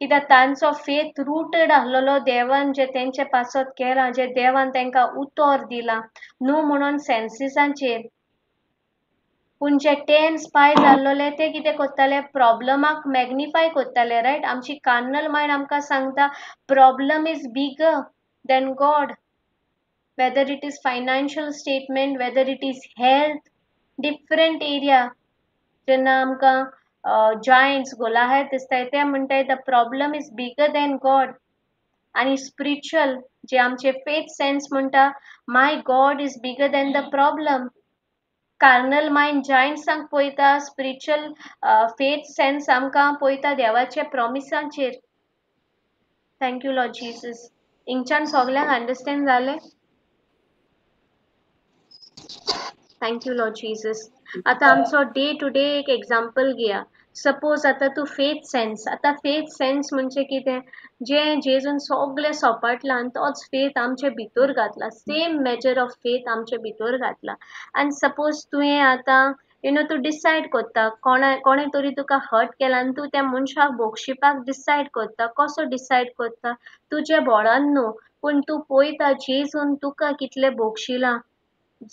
कित्याक तांचो फेथ रुटेड आसलेलो देवान जे तेंचे पासत केलां, जे देवान तांकां उतर दिलां, न्हू म्हणून सेन्सिसांचेर. पूण जे 10 स्पायज आसलेले ते कितें करताले, प्रॉब्लमाक मॅग्निफाय करताले, रायट? आमची कार्नल मायंड आमकां सांगता problem is bigger than God, whether it is financial statement, whether it is health, different area. जेन्ना आमकां जायंट्स गोलायत दिसताय ते म्हणटाय the problem is bigger than God. आनी स्पिरिच्युअल जे आमचे फेथ सेन्स म्हणटा my God is bigger than the problem. Carnal mind जायंट्सांक पळयता, spiritual faith sense आमकां पळयता देवाच्या प्रॉमिसांचेर. Thank you Lord Jesus. हिंगच्यान सगल्यांक अंडरस्टँड जालें? Thank you Lord Jesus. आतां आमचो डे टू डे एक एग्जाम्पल घेया. सपोज आतां तूं फेथ सेन्स, आतां फेथ सेन्स म्हणजे कितें, जें जेजून सगलें सोपाटलां आनी तोच फेथ आमचे भितर घातला, सेम मेजर ऑफ फेथ आमचे भितर घातला. आनी सपोज तुवें आतां you know तूं डिसायड करता, कोणें तरी तुका हर्ट केला आनी तूं त्या मनशाक बक्षिपाक डिसायड करता. कसो डिसायड करता? तुज्या बोळान न्हू, पूण तूं पळयता जेजून तुका कितलें बक्षिलां,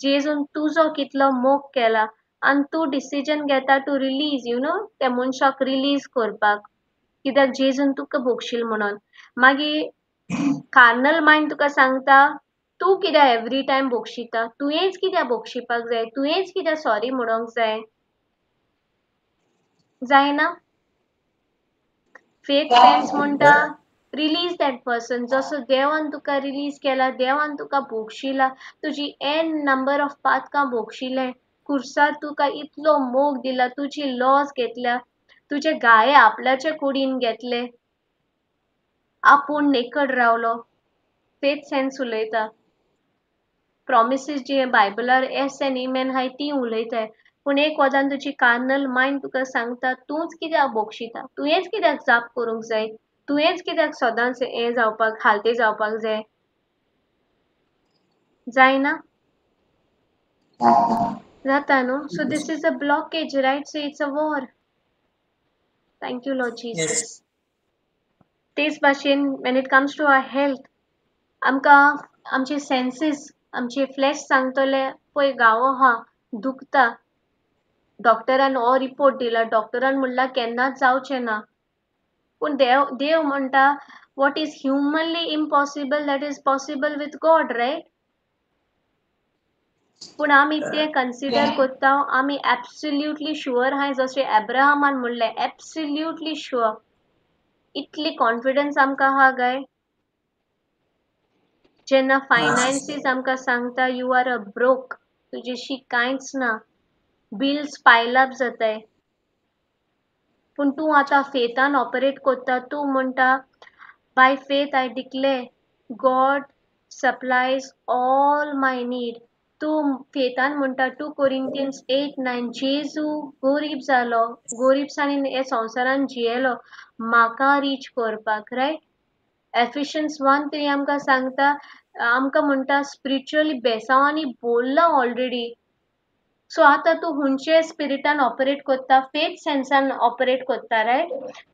जेजून तुजो कितलो मोग केला, आनी तूं डिसिजन घेता टू रिलीज, you know त्या मनशाक रिलीज करपाक, कित्याक जेजून तुका बक्षील म्हणून. मागीर कार्नल मायंड तुका सांगता तूं कित्याक एवरी टायम बक्षिता, तुवेंच कित्याक बक्षिपाक जाय, तुवेंच कित्याक सॉरी म्हणूंक जाय, जायना? फेथ सेन्स म्हणटा रिलीज that person. जसो देवान तुका रिलीज केला, देवान तुका बक्षिला, तुजी एन नंबर ऑफ पातकां बक्षिलें, खुर्सार तुका इतलो मोग दिला, तुजी लॉस घेतल्या, तुजे घाये आपल्याचे कुडीन घेतले, आपूण नेकड रावलो. फेथ सेन्स उलयता, प्रॉमिसीस जे बायबलार एस एन इमेन आहाय ती उलयताय. पूण एक वदान तुजी कार्नल मायंड तुका सांगता तूंच कित्याक बक्षिता, तुवेंच कित्याक जाप करूंक जाय, तुवेंच कित्याक सदांच हें जावपाक हालते जावपाक जाय, जायना? जाता न्हू? So this is a blockage, right? So it's a war. Thank you Lord Jesus. तेच भाशेन when it comes to our health, आमकां आमचे सेन्सीस, आमचे फ्लॅश सांगतले पळय घावो आहा, दुखता, डॉक्टरान हो रिपोर्ट दिला, डॉक्टरान म्हणलां केन्नाच जावचें ना. पूण देव म्हणटा what is humanly impossible that is possible with God, right? पूण आमी तें कन्सिडर करता, आमी एब्सोल्युटली शुअर आहाय, जशें एब्राहमान म्हणलें एब्सोल्युटली शुअर. इतली कॉन्फिडन्स आमकां आहा काय? जेन्ना फायनान्सीस आमकां सांगता you are a broke, तुजेशी कांयच ना, बिल्स पायल अप जाताय, पूण तूं आतां फेथान ऑपरेट करता. तूं म्हणटा by faith I declare God supplies all my need. तूं फेथान म्हणटा 2 Corinthians 8:9, जेजू गोरीब जालो, गोरीबसाणीन हे संवसारान जियेलो म्हाका रीच करपाक, रायट? एफिशियन्स 1:3 आमकां सांगता, आमकां म्हणटा स्पिरिच्युअली बेसांवांनी बोल्लां ऑलरेडी. सो आतां तूं हुंचे स्पिरिटान ऑपरेट करता? फेथ सेन्सान ऑपरेट करता, रायट?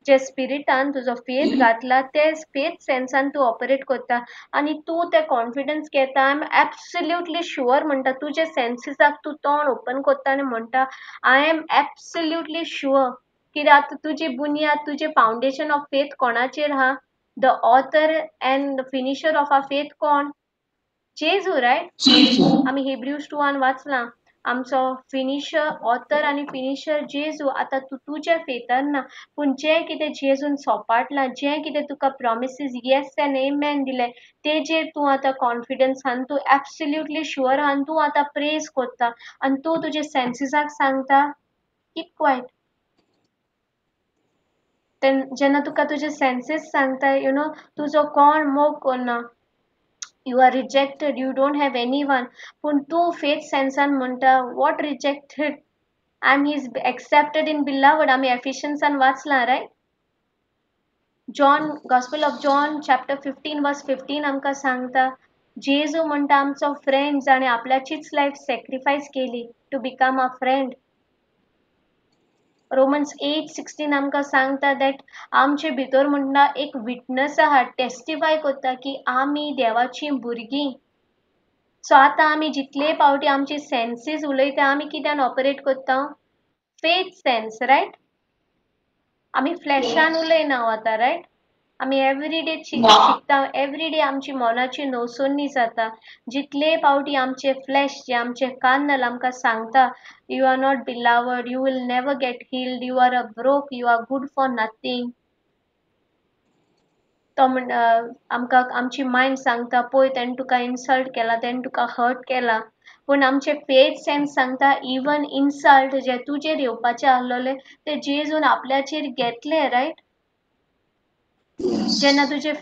जे स्पिरिटान तुजो फेथ घातला ते फेथ सेन्सान तूं ऑपरेट करता आनी तूं ते कॉन्फिडन्स घेता. I am absolutely sure म्हणटा, तुजे सेन्सीसाक तूं तोंड ओपन करता आनी म्हणटा I am absolutely sure. कित्याक आतां तुजी बुन्याद, तुजें फावंडेशन ऑफ फेथ कोणाचेर आहा? The author and the finisher of our faith कोण? जेजू, रायट? आमी हिब्रूज 2 वाचलां, आमचो फिनिशर, ऑथर आनी फिनिशर जेजू. आतां तूं तुज्या फेथान ना, पूण जें कितें जेजून सोपाटलां, जें कितें तुका प्रॉमिसीस येस एन्ड एमेन दिले, तेजेर तूं आतां कॉन्फिडन्स आहा, तूं एब्सोल्युटली शुअर आहा, तूं आतां प्रेज करता आनी तूं तुजे सेन्सीसाक सांगता कीप क्वायट. जेन्ना तुका तुजे सेन्सीस सांगता you know तुजो कोण मोग करना, you are rejected, you don't have anyone, पूण तूं फेथ सेन्सान म्हणटा what rejected, I am his accepted in beloved. आमी एफिशियन्सान वाचलां, right? John, gospel of John chapter 15 verse 15 आमकां सांगता जेजू म्हणटा आमचो फ्रेंड जाणें आपल्याचीच लायफ सॅक्रिफायस केली to become a friend. Romans 8:16 आमकां सांगता that आमचे भितर म्हणटा एक विटनस आहा, टेस्टिफाय करता की आमी देवाचीं भुरगीं. सो आतां आमी जितले पावटी आमची सेन्सीस उलयता, आमी कित्यान ऑपरेट करता? Faith sense, right? आमी फ्लॅशान उलयना आतां, रायट? आमी एवरीडे शिकता, एवरीडे आमची मनाची नवसोन्नी जाता. जितले पावटी आमचे फ्लॅश जे आमचे कानल आमकां सांगता you are not beloved, you will never get healed, you are a broke, you are good for nothing. तो म्हण आमकां आमची मायंड सांगता पळय तेणें तुका इन्सल्ट केला, तेणें तुका हर्ट केला. पूण आमचे फेथ सेन्स सांगता इवन इन्सल्ट जे तुजेर येवपाचें आसलेलें तें जेजून आपल्याचेर घेतलें, रायट? जेन्ना तुजे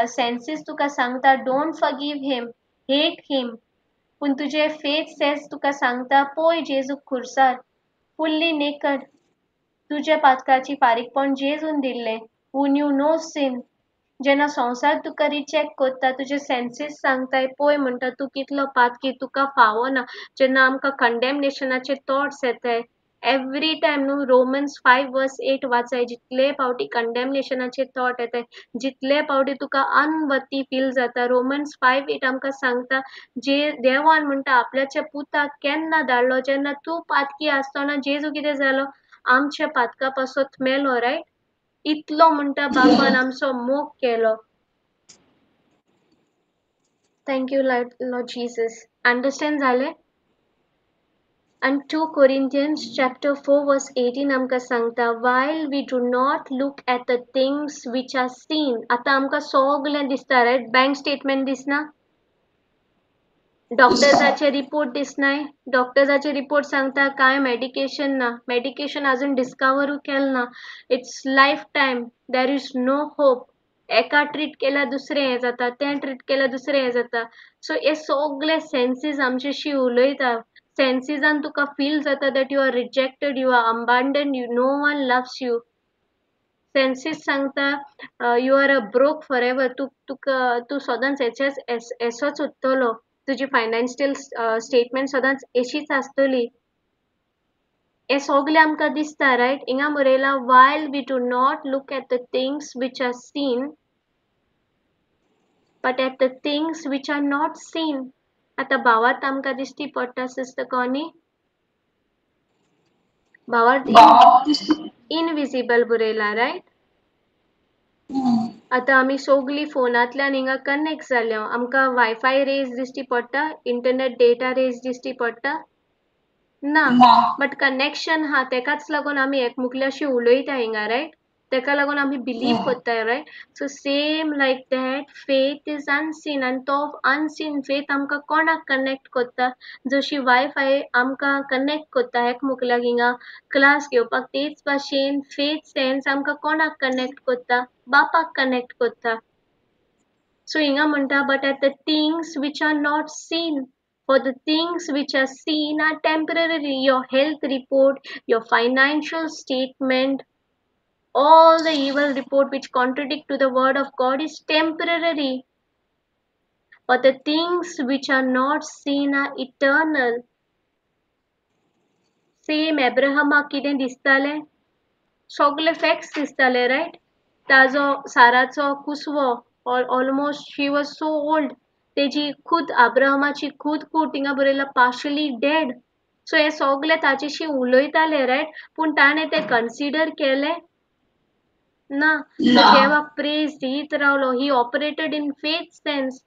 सेन्सीस तुका सांगता don't forgive him, hate him, पूण तुजे फेथ सेन्स तुका सांगता पळय जेजू खुर्सार फुल्ली नेकड, तुज्या पातकाची फारीकपण जेजून दिल्लें, हू न्यू नो सिन. जेन्ना संवसार तुका रिजेक्ट करता, तुजे सेन्सीस सांगताय पळय म्हणटा तूं कितलो पातकी, तुका फावना. जेन्ना आमकां कंडेमनेशनाचे थॉट्स येताय एवरी टायम न्हू, रोमन्स 5:8 वाचाय. जितले पावटी कंडेमनेशनाचे थॉट येताय, जितले पावटी तुका अनवर्थी फील जाता, रोमन्स 5:8 आमकां सांगता जे देवान म्हणटा आपल्याच्या पुताक केन्ना धाडलो, जेन्ना तूं पातकी आसतना जेजू कितें जालो, आमच्या पातका पासत मेलो, रायट? इतलो म्हणटा बापान आमचो मोग केलो. Thank you Lord Jesus. Understand जालें? And 2 Corinthians chapter 4:18 आमकां सांगता while we do not look at the things which are seen. आतां आमकां सगळें दिसता, रायट? बँक स्टेटमेंट दिसना, डॉक्टर्साचे रिपोर्ट दिसनाय, डॉक्टर्साचे रिपोर्ट सांगता कांय मेडिकेशन ना, मेडिकेशन अजून डिस्कवरूय केलें ना, it's life time, there is no hope. एका ट्रीट केल्यार दुसरें हें जाता, तें ट्रीट केल्यार दुसरें हें जाता. सो हे सगळे सेन्सीस आमच्याशी उलयता. सेन्सीसान तुका फील जाता that you are rejected, you are abandoned, you no one loves you. Senses सांगता you are a broke for ever, तूं तुका तूं सदांच हेचेच एसोच उरतलो, तुजी फायनान्शियल स्टेटमेंट सदांच अशीच आसतली. हें सगळें आमकां दिसता, रायट? हिंगा बरयलां while we do not look at the things which are seen but at the things which are not seen. आतां भावार्थ आमकां दिश्टी पडटा सिस्टर कॉनी, भावार्थ इनविजिबल बरयला, रायट? आतां आमी सगळीं फोनांतल्यान हिंगा कनेक्ट जाल्या, आमकां वायफाय रेज दिश्टी पडटा, इंटरनेट डेटा रेज दिश्टी पडटा ना, बट कनेक्शन हा, तेकाच लागून आमी एकमुकल्याशी उलयता हिंगा, रायट? तेका लागून आमी बिलीव करताय, right? So same like that faith is unseen, आनी तो अनसीन फेथ आमकां कोणाक कनेक्ट करता? जशी वायफाय आमकां कनेक्ट करता एकमुकल्याक हिंगा क्लास घेवपाक, तेच भाशेन फेथ सेन्स आमकां कोणाक कनेक्ट करता? बापाक कनेक्ट करता. सो हिंगा म्हणटा but at the things which are not seen. For the things which are seen are temporary. Your health report, your financial statement, all the evil report which contradict to the word of God is temporary. But the things which are not seen are eternal. Same Abrahamaक कितें दिसतालें? सगळे facts दिसताले, right? ताजो साराचो कुसवो, almost she was so old, तेजी खुद अब्राहमाची खुद कूट हिंगा बरयला पार्शली डेड. सो हे सगळे ताजेशी उलयताले, रायट? पूण ताणें तें कन्सिडर केलें ना. देवाक प्रेज दीत रावलो. He operated in faith sense.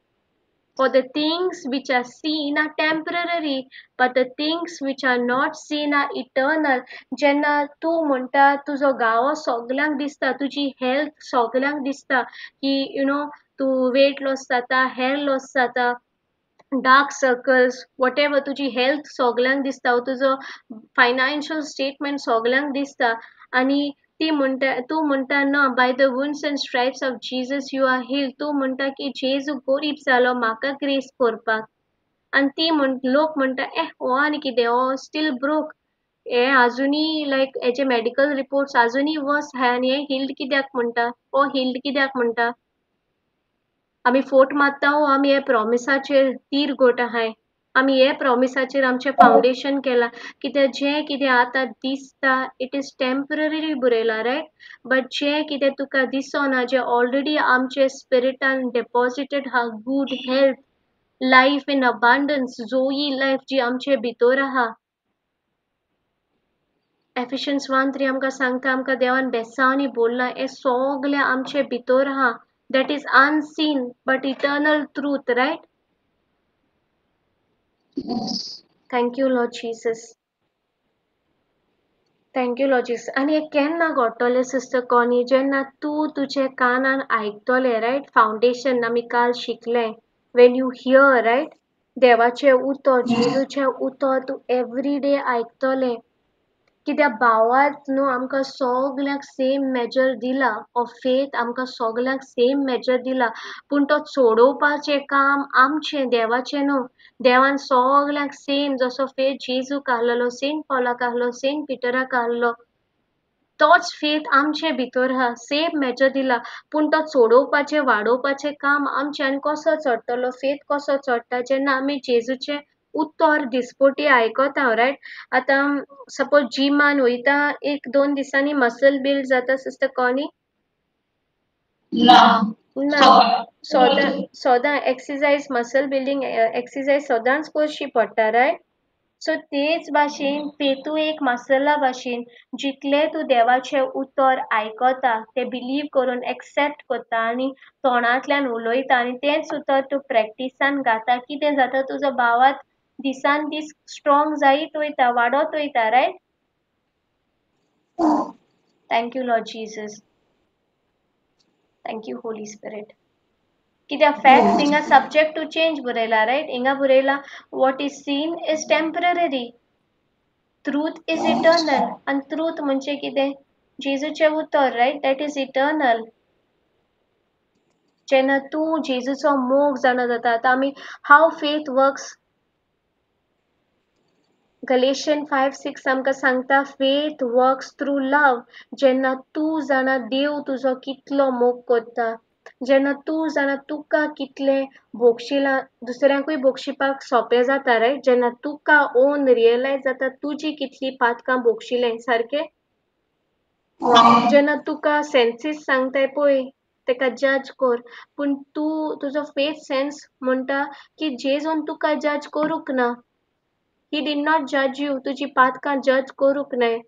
For the things which are seen are temporary, but the things which are not seen are eternal. जेन्ना तूं म्हणटा तुजो गांवो सगल्यांक दिसता, तुजी हेल्थ सगल्यांक दिसता की you know तूं वेट लॉस जाता, हेर लॉस जाता, डार्क सर्कल्स, what ever, तुजी हेल्थ सगल्यांक दिसता, तुजो फायनान्शियल स्टेटमेंट सगल्यांक दिसता, आनी ती म्हणटा तूं म्हणटा ना, by the wounds and stripes of Jesus you are healed. तूं म्हणटा की जेजू गरीब जालो म्हाका ग्रेस करपाक, आनी ती म्हण लोक म्हणटा ए हो आनी कितें, हो स्टील ब्रोक, हे आजुनूय लायक हेचे मेडिकल रिपोर्ट्स आजुनूय वर्स आहा आनी हे हिल्ड कित्याक म्हणटा, हो हिल्ड कित्याक म्हणटा. आमी फोट मारता वो आमी हे प्रॉमिसाचेर तीर गोट आहाय, आमी हे प्रॉमिसाचेर आमचें फावंडेशन केलां. कित्याक जें कितें आतां दिसता it is temporary बरयलां, रायट? बट जें कितें तुका दिसना, जें ऑलरेडी आमचे स्पिरिटान डेपॉजिटेड आहा, good health, life in abundance, Zoe life जी आमचे भितर आहा. एफिशियन्स 1:3 आमकां सांगता, आमकां देवान बेसांवांनी बोल्लां, हें सगलें आमचे भितर आहा. That is unseen but eternal truth, right? Thank you Lord Jesus, thank you Lord Jesus. आनी हें केन्ना घडटलें सिस्टर कॉनी? जेन्ना तूं तुजे कानान आयकतलें, रायट? फावंडेशन आमी काल शिकलें, when you here, right, देवाचें उतर, जेजूचें उतर तूं एवरी डे आयकतलें. कित्याक भावार्थ न्हू आमकां सगल्यांक सेम मेजर दिला, ऑफ फेथ आमकां सगल्यांक सेम मेजर दिला, पूण तो चडोवपाचें काम आमचें, देवाचें न्हू. देवान सगल्यांक सेम, जसो फेथ जेजूक आहलेलो, सेंट पॉलाक आहलो, सेंट पिटराक आहलो, तोच फेथ आमचे भितर आहा, सेम मेजर दिला, पूण तो चडोवपाचें वाडोवपाचें काम आमचें. आनी कसो चडटलो फेथ? कसो चडटा? जेन्ना आमी जेजूचें उतर दिसपोटी आयकता, रायट? आतां सपोज जिमान वयता, 1-2 दिसांनी मसल बिल्ड जाता सिस्टर कॉनी? ना. ना, सदां सदां एक्सरसाइज, मसल बिल्डींग एक्सरसाइज सदांच करची पडटा, रायट? सो तेच भाशेन फेतू एक मसला भाशेन, जितलें तूं देवाचें उतर आयकता, तें बिलीव करून एक्सेप्ट करता आनी तोंडांतल्यान उलयता आनी तेंच उतर तूं प्रॅक्टिसान घाता, कितें जाता? तुजो भावार्थ दिसान दीस स्ट्रॉंग जायत वयता, वाडत वयता, right? Thank you Lord Jesus, thank you Holy Spirit. कित्याक फॅक्ट्स हिंगा सब्जेक्ट टू चेंज बरयला, रायट? हिंगा बरयला what is seen is temporary, truth is eternal. आनी ट्रूथ म्हणजे कितें? जेजूचें उतर, रायट? That is eternal. जेन्ना तूं जेजूचो मोग जाणा जाता, आतां आमी हाव फेथ वर्क्स, गलेशियन 5:6 आमकां सांगता, फेथ वर्क्स थ्रू लव. जेन्ना तूं जाणा देव तुजो कितलो मोग करता, जेन्ना तूं जाणा तुका कितलें भोगशिलां, दुसऱ्यांकूय भोगशिपाक सोंपें जाता, रायट? जेन्ना तुका ओन रियलायज जाता तुजी कितली पातकां भोगशिलें, सारकें? जेन्ना तुका सेन्सीस सांगताय पळय तेका जज कर, पूण तूं तुजो फेथ सेन्स म्हणटा की जेजून तुका जज करूंक ना, he did not जज you, तुजी पातकां जज करूंक नाय.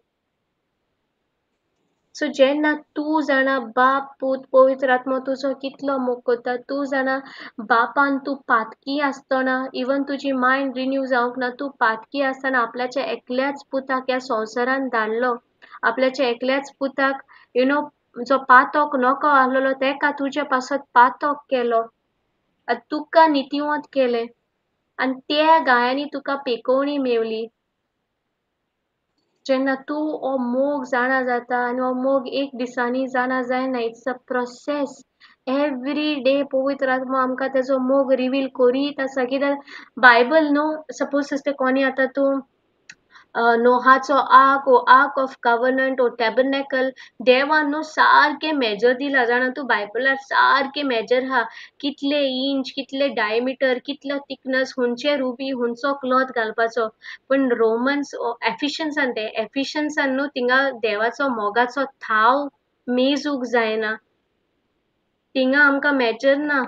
सो जेन्ना तूं जाणा बाप पूत पवित्र आत्मो तुजो कितलो मोग करता, तूं जाणा बापान तूं पातकी आसतना, इवन तुजी मायंड रिन्यू जावंक ना, तूं पातकी आसतना आपल्याच्या एकल्याच पुताक ह्या संवसारान धाडलो, आपल्याच्या एकल्याच पुताक you know जो पातक नको आहलेलो तेका तुजे पासत पातक केलो आनी तुका नितीवंत केलें आनी त्या गायांनी तुका पेकोवणी मेवली. जेन्ना तूं हो मोग जाणा जाता, आनी हो मोग एक दिसांनी जाणा जायना, it's a process. Every day पवित्र आत्मो आमकां तेजो मोग रिवील करीत आसा. कित्याक बायबल न्हू, सपोज सिस्टर कोनी आतां तूं नोहाचो आर्क वो आर्क ऑफ कवर्नंट वो टॅबरनॅकल, देवान न्हू सारकें मेजर दिला, जाणा तूं? बायबलार सारकें मेजर आहा, कितले इंच, कितले डायमिटर, कितलो थिकनस, हुंचे रुबी, हुंचो क्लॉथ घालपाचो. पूण रोमन्स एफिशियन्सान, ते एफिशियन्सान न्हू थिंगा देवाचो मोगाचो थाव मेजूंक जायना, थिंगा आमकां मेजर ना.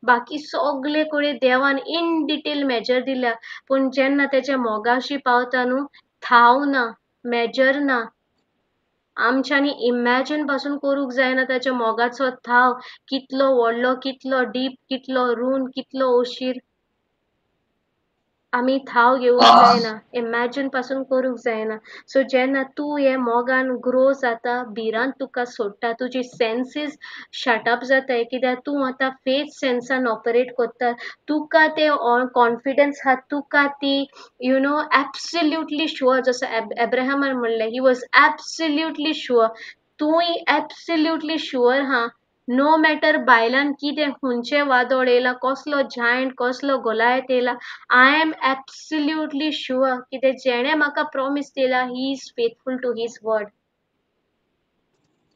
बाकी सगले कडेन देवान इन डिटेल मेजर दिल्या, पूण जेन्ना तेच्या मोगाशी पावता न्हू, थाव ना, मेजर ना, आमच्यांनी इमॅजीन पासून करूंक जायना ताच्या मोगाचो थाव कितलो व्हडलो, कितलो डीप, कितलो रूंद, कितलो ओशीर, आमी थाव घेवंक जायना, इमॅजीन पासून करूंक जायना. सो जेन्ना तूं हे मोगान ग्रो जाता, भिरांत तुका सोडटा, तुजी सेन्सीस शटअप जाताय, कित्याक तूं आतां फेथ सेन्सान ऑपरेट करता, तुका ते कॉन्फिडन्स आहा, तुका ती you know absolutely sure, जसो एब्राहमान म्हणलें, he was absolutely sure, तूंय एब्सल्युटली शुअर आहा, नो मॅटर बायलान कितें खंयचें वादळ येयलां, कसलो जायंट, कसलो गोलायत येयला, I am absolutely sure कितें जेणें म्हाका प्रॉमीस दिला, he is faithful to his word.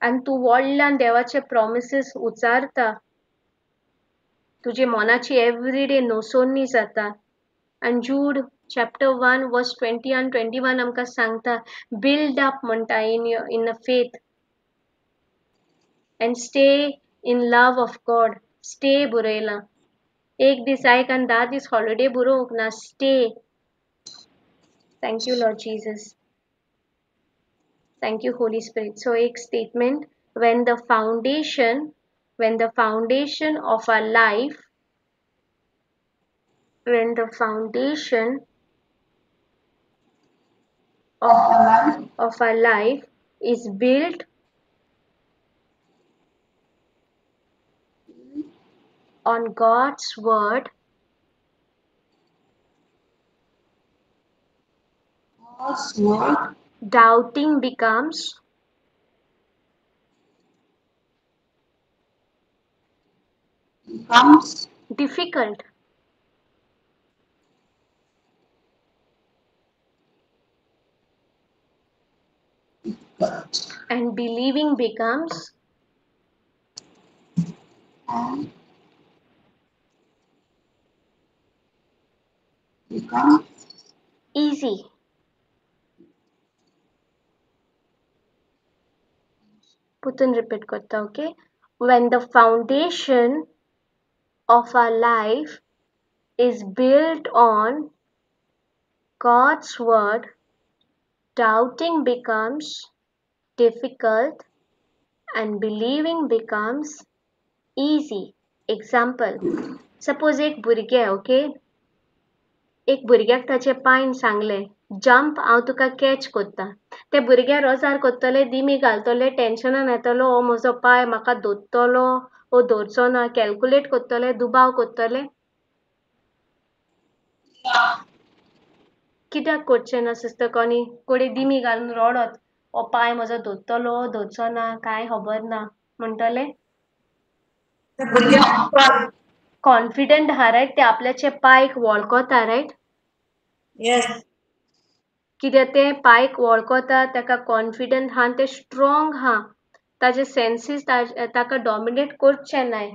आनी तूं व्हडल्यान देवाचे प्रॉमिसीस उचारता, तुजे मनाची एवरीडे नोसोनी जाता. आनी जूड चॅप्टर 1 वर्स 20 आनी 21 आमकां सांगता, बिल्ड अप म्हणटा in a faith and stay in love of God. Stay बरयलां. एक दीस आयक आनी 10 दीस हॉलिडे बरोवंक ना. Stay. Thank you Lord Jesus. Thank you Holy Spirit. So एक statement, when the foundation of our life, when the foundation of our life is built on God's word, doubting becomes difficult and believing becomes easy. Putun repeat karta, okay? When the foundation of our life is built on God's word, doubting becomes difficult and believing becomes easy. Example, suppose एक भुरगें, okay, एक भुरग्याक ताचे pine सांगलें, jump, हांव तुका catch करता. ते भुरगे रोजार करतले, दिमी घालतले, टेन्शनान येतलो, हो म्हजो पांय म्हाका दोत्तलो वो धरचो ना, कॅल्कुलेट करतले, दुबाव करतले. कित्याक करचें ना सिस्टर कोनी? कोडे दिमी घालून रडत, हो पांय म्हजो धरतलो धरचो ना, कांय खबर ना म्हणटले. कॉन्फिडंट आहा रायट, ते आपल्याचे पांयक वळखता रायट. येस. कित्याक ते पांयक वळखता, ताका कॉन्फिडंट आहा, ते स्ट्रॉंग आहा, ताजे सेन्सीस ताका डॉमिनेट करचे नाय.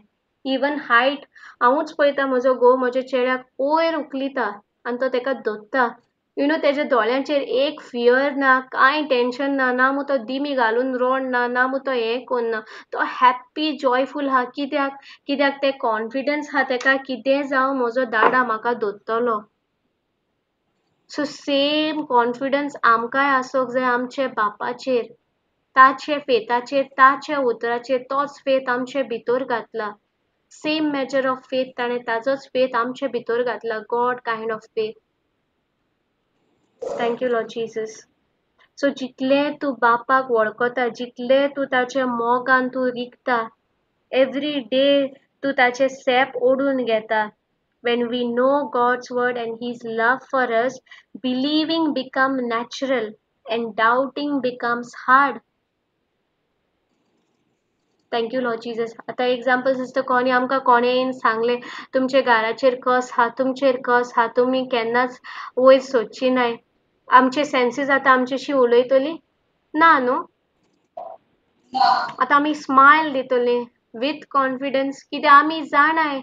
इवन हायट, हांवूच पळयता म्हजो घोव म्हज्या चेड्याक वयर उखलिता आनी तो ताका धरता. You know, तेज्या दोळ्यांचेर एक फियर ना, कांय टेन्शन ना, ना मू तो दिमी घालून रोड ना, ना मू तो हें कोन्ना, तो हॅप्पी जॉयफूल आहा. कित्याक? कित्याक ते कॉन्फिडन्स आहा तेका, कितें जावं म्हजो दाडा म्हाका धरतलो. सो सेम कॉन्फिडन्स आमकांय आसूंक जाय आमचे बापाचेर, ताचे फेताचेर, ताच्या उतराचेर. तोच फेत आमचे भितर घातला. सेम मेजर ऑफ फेथ ताणें ताजोच फेथ आमचे भितर घातला, God kind of faith. Thank you Lord Jesus. So जितलें तूं बापाक वळखता, जितलें तूं ताच्या मोगान तूं रिगता, एवरी डे तूं ताचें सेप ओडून घेता. When we know God's word and His love for us, believing become natural and doubting becomes hard. Thank you Lord Jesus. आतां एग्जाम्पल सिस्टर कोणी आमकां कोणें सांगलें, तुमचे घराचेर कस आहा, तुमचेर कस आहा, तुमी केन्नाच वयर सोदची नाय. आमचे सेन्सीस आतां आमच्याशी उलयतली ना न्हू. आतां आमी स्मायल दितली विथ कॉन्फिडन्स, कित्याक आमी जाणाय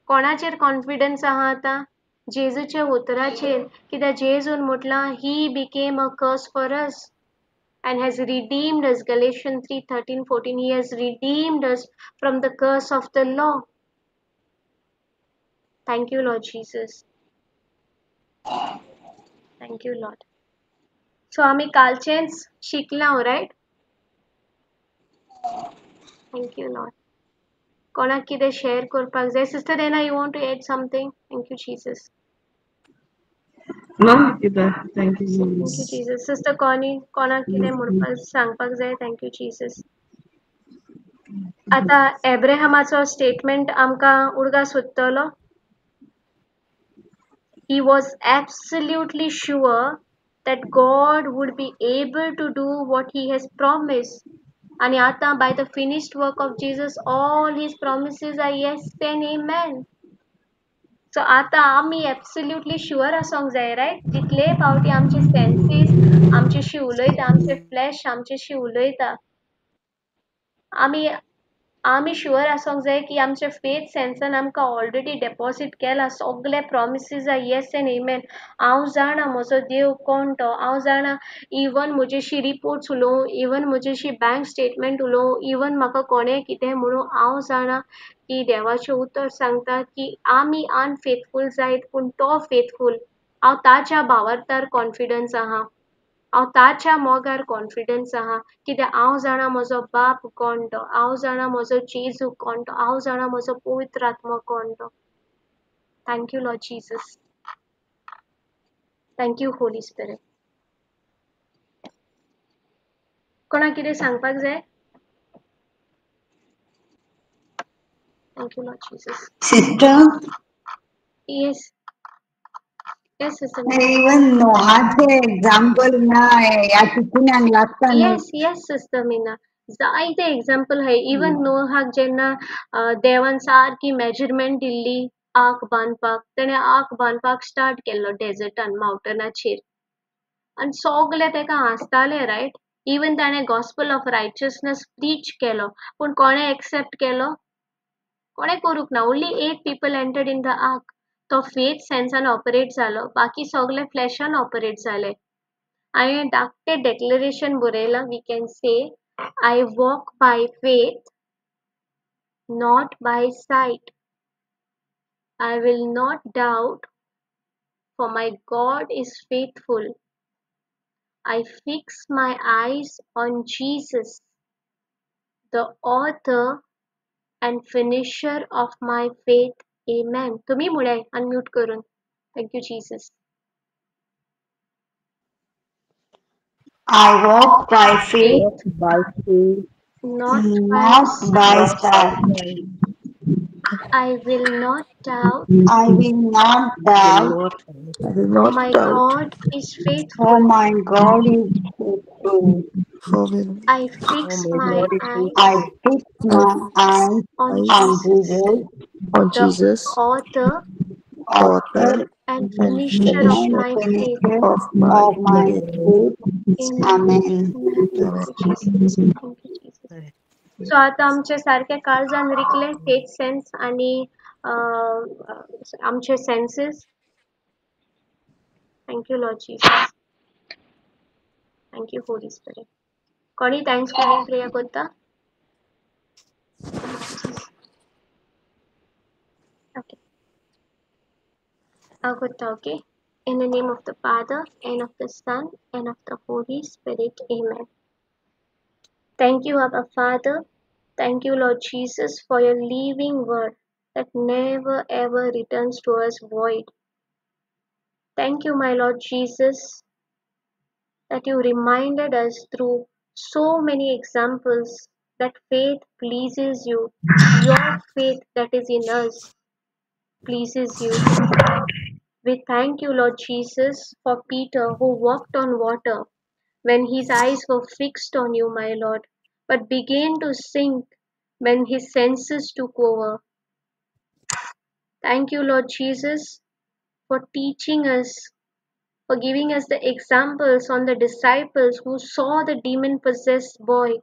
कोणाचेर कॉन्फिडन्स आहा आतां, जेजूच्या उतराचेर. कित्याक जेजून म्हटलां, he became a curse for us and has redeemed us. Galatians 3:13-14, he has redeemed us from the curse of the law. Thank you Lord Jesus. Thank you Lord. So आमी कालचेंच शिकलां, right? Thank you Lord. कोणाक कितें share करपाक जाय? Sister Rena, you want to add something? Thank you Jesus. No, Nikita. Thank you, Thank you Jesus. Jesus. Sister Connie, कोणाक कितें म्हणपाक सांगपाक जाय? Thank you Jesus. आतां एब्राहमाचो स्टेटमेंट आमकां उडगास उरतलो. He was absolutely sure that God would be able to do what he has promised. आनी आतां by the finished work of Jesus, all his promises are yes and amen. So आतां आमी absolutely sure आसूंक जाय, right? जितले फावटी आमचे senses आमच्याशी उलयता, आमचे फ्लॅश आमच्याशी उलयता, आमी आमी शुअर आसोंक जाय की आमचे फेथ सेन्सान आमकां ऑलरेडी डेपॉजीट केला सगळे promises are yes and amen. हांव जाणा म्हजो देव कोण तो, हांव जाणा इवन म्हजेशी रिपोर्ट्स उलोवं, इवन म्हजेशी बँक स्टेटमेंट उलोवं, इवन म्हाका कोणें कितें म्हणूं, हांव जाणा की देवाचें उतर सांगता की आमी अनफेथफूल जायत पूण तो फेथफूल. हांव ताच्या भावार्थार कॉन्फिडन्स आहा, हांव ताच्या मोगार कॉन्फिडन्स आहा, कित्याक हांव जाणा म्हजो बाप कोण तो, हांव जाणा म्हजो जेजू कोण तो, हांव जाणा म्हजो पवित्र आत्मो कोण तो. Thank you Lord Jesus, thank you Holy Spirit. कोणाक कितें सांगपाक जाय? Thank you Lord Jesus. Sister? Yes yes sister. Even नोहाचे example ना ह्या तिकुन्यांक लागता न्हू. येस येस सिस्टर मीना, जायते एग्जाम्पल आहाय. इवन नोहाक जेन्ना देवान सारकी मेजरमेंट दिल्ली आर्क बांदपाक, तेणें आर्क बांदपाक स्टार्ट केल्लो डेजर्टान मावटनाचेर, आनी सगळे तेका हांसताले, रायट? इवन ताणें गॉस्पल ऑफ रायचसनस प्रीच केलो, पूण कोणें एक्सेप्ट केलो? कोणें करूंक ना. Only 8 people entered in the ark. तो फेथ सेन्सान ऑपरेट जालो, बाकी सगळे फ्लॅशान ऑपरेट जाले. हांवें धाकटें डेक्लरेशन बरयलां, we can say I walk by faith not by sight. I will not doubt, for my God is faithful. I fix my eyes on Jesus, the author and finisher of my faith. Amen. तुम्ही मुळे unmute करून. Thank you Jesus. I walk by faith, By faith, not by not by sight. sight. I will not doubt, I will not doubt, I will not my doubt, God is for faithful. my God is faithful. For when I fix my eyes I fix my eyes on eyes on Jesus, Jesus, on the Jesus, author author and and finisher of finisher my faith. finisher of my of my faith. faith. Amen. Amen. Amen. Thank you, Jesus. Thank you, Jesus. So आतां आमचे सारके काळजान रिकले faith sense आनी आमचे senses. Thank you Lord Jesus, thank you Holy Spirit. कोणी thanks giving prayer करता? Okay, हांव करता. Okay. In the name of the Father, and of the Son, and of the Holy Spirit. Amen. Thank you, Abba Father. Thank you, Lord Jesus, for your living word that never ever returns to us void. Thank you, my Lord Jesus, that you reminded us through so many examples that faith pleases you. Your faith that is in us pleases you. We thank you, Lord Jesus, for Peter who walked on water when his eyes were fixed on you, my Lord, but began to sink when his senses took over. Thank you, Lord Jesus, for teaching us, for giving us the examples on the disciples who saw the demon-possessed boy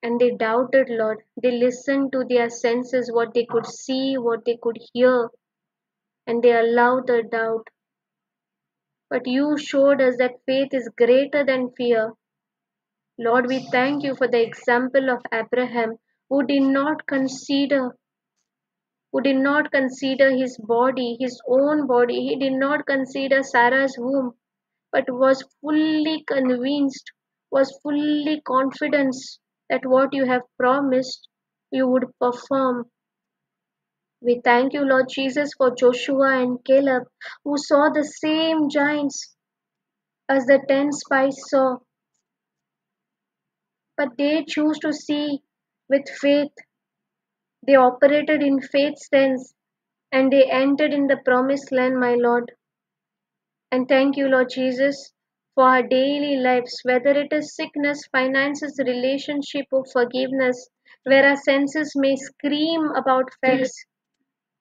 and they doubted, Lord. They listened to their senses, what they could see, what they could hear, and they allowed the doubt. But you showed us that faith is greater than fear. Lord, we thank you for the example of Abraham, who did not consider, who did not consider his body, his own body. He did not consider Sarah's womb, but was fully convinced, was fully confident that what you have promised, you would perform. We thank you, Lord Jesus, for Joshua and Caleb, who saw the same giants as the 10 spies saw. But they chose to see with faith. They operated in faith sense, and they entered in the promised land, my Lord. And thank you, Lord Jesus, for our daily lives, whether it is sickness, finances, relationship, or forgiveness, where our senses may scream about facts.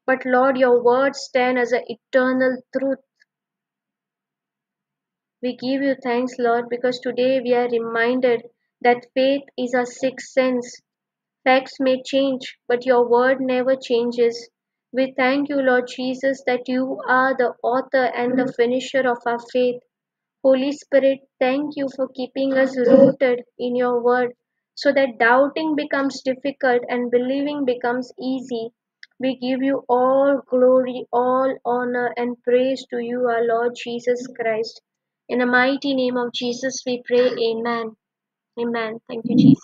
But Lord, your words stand as an eternal truth. We give you thanks, Lord, because today we are reminded That faith is our sixth sense. Facts may change, but your word never changes. We thank you, Lord Jesus, that you are the author and the finisher of our faith. Holy Spirit, thank you for keeping us rooted in your word so that doubting becomes difficult and believing becomes easy. We give you all glory, all honor, and praise to you, our Lord Jesus Christ. In the mighty name of Jesus, we pray. Amen. Amen. Thank you, Jesus.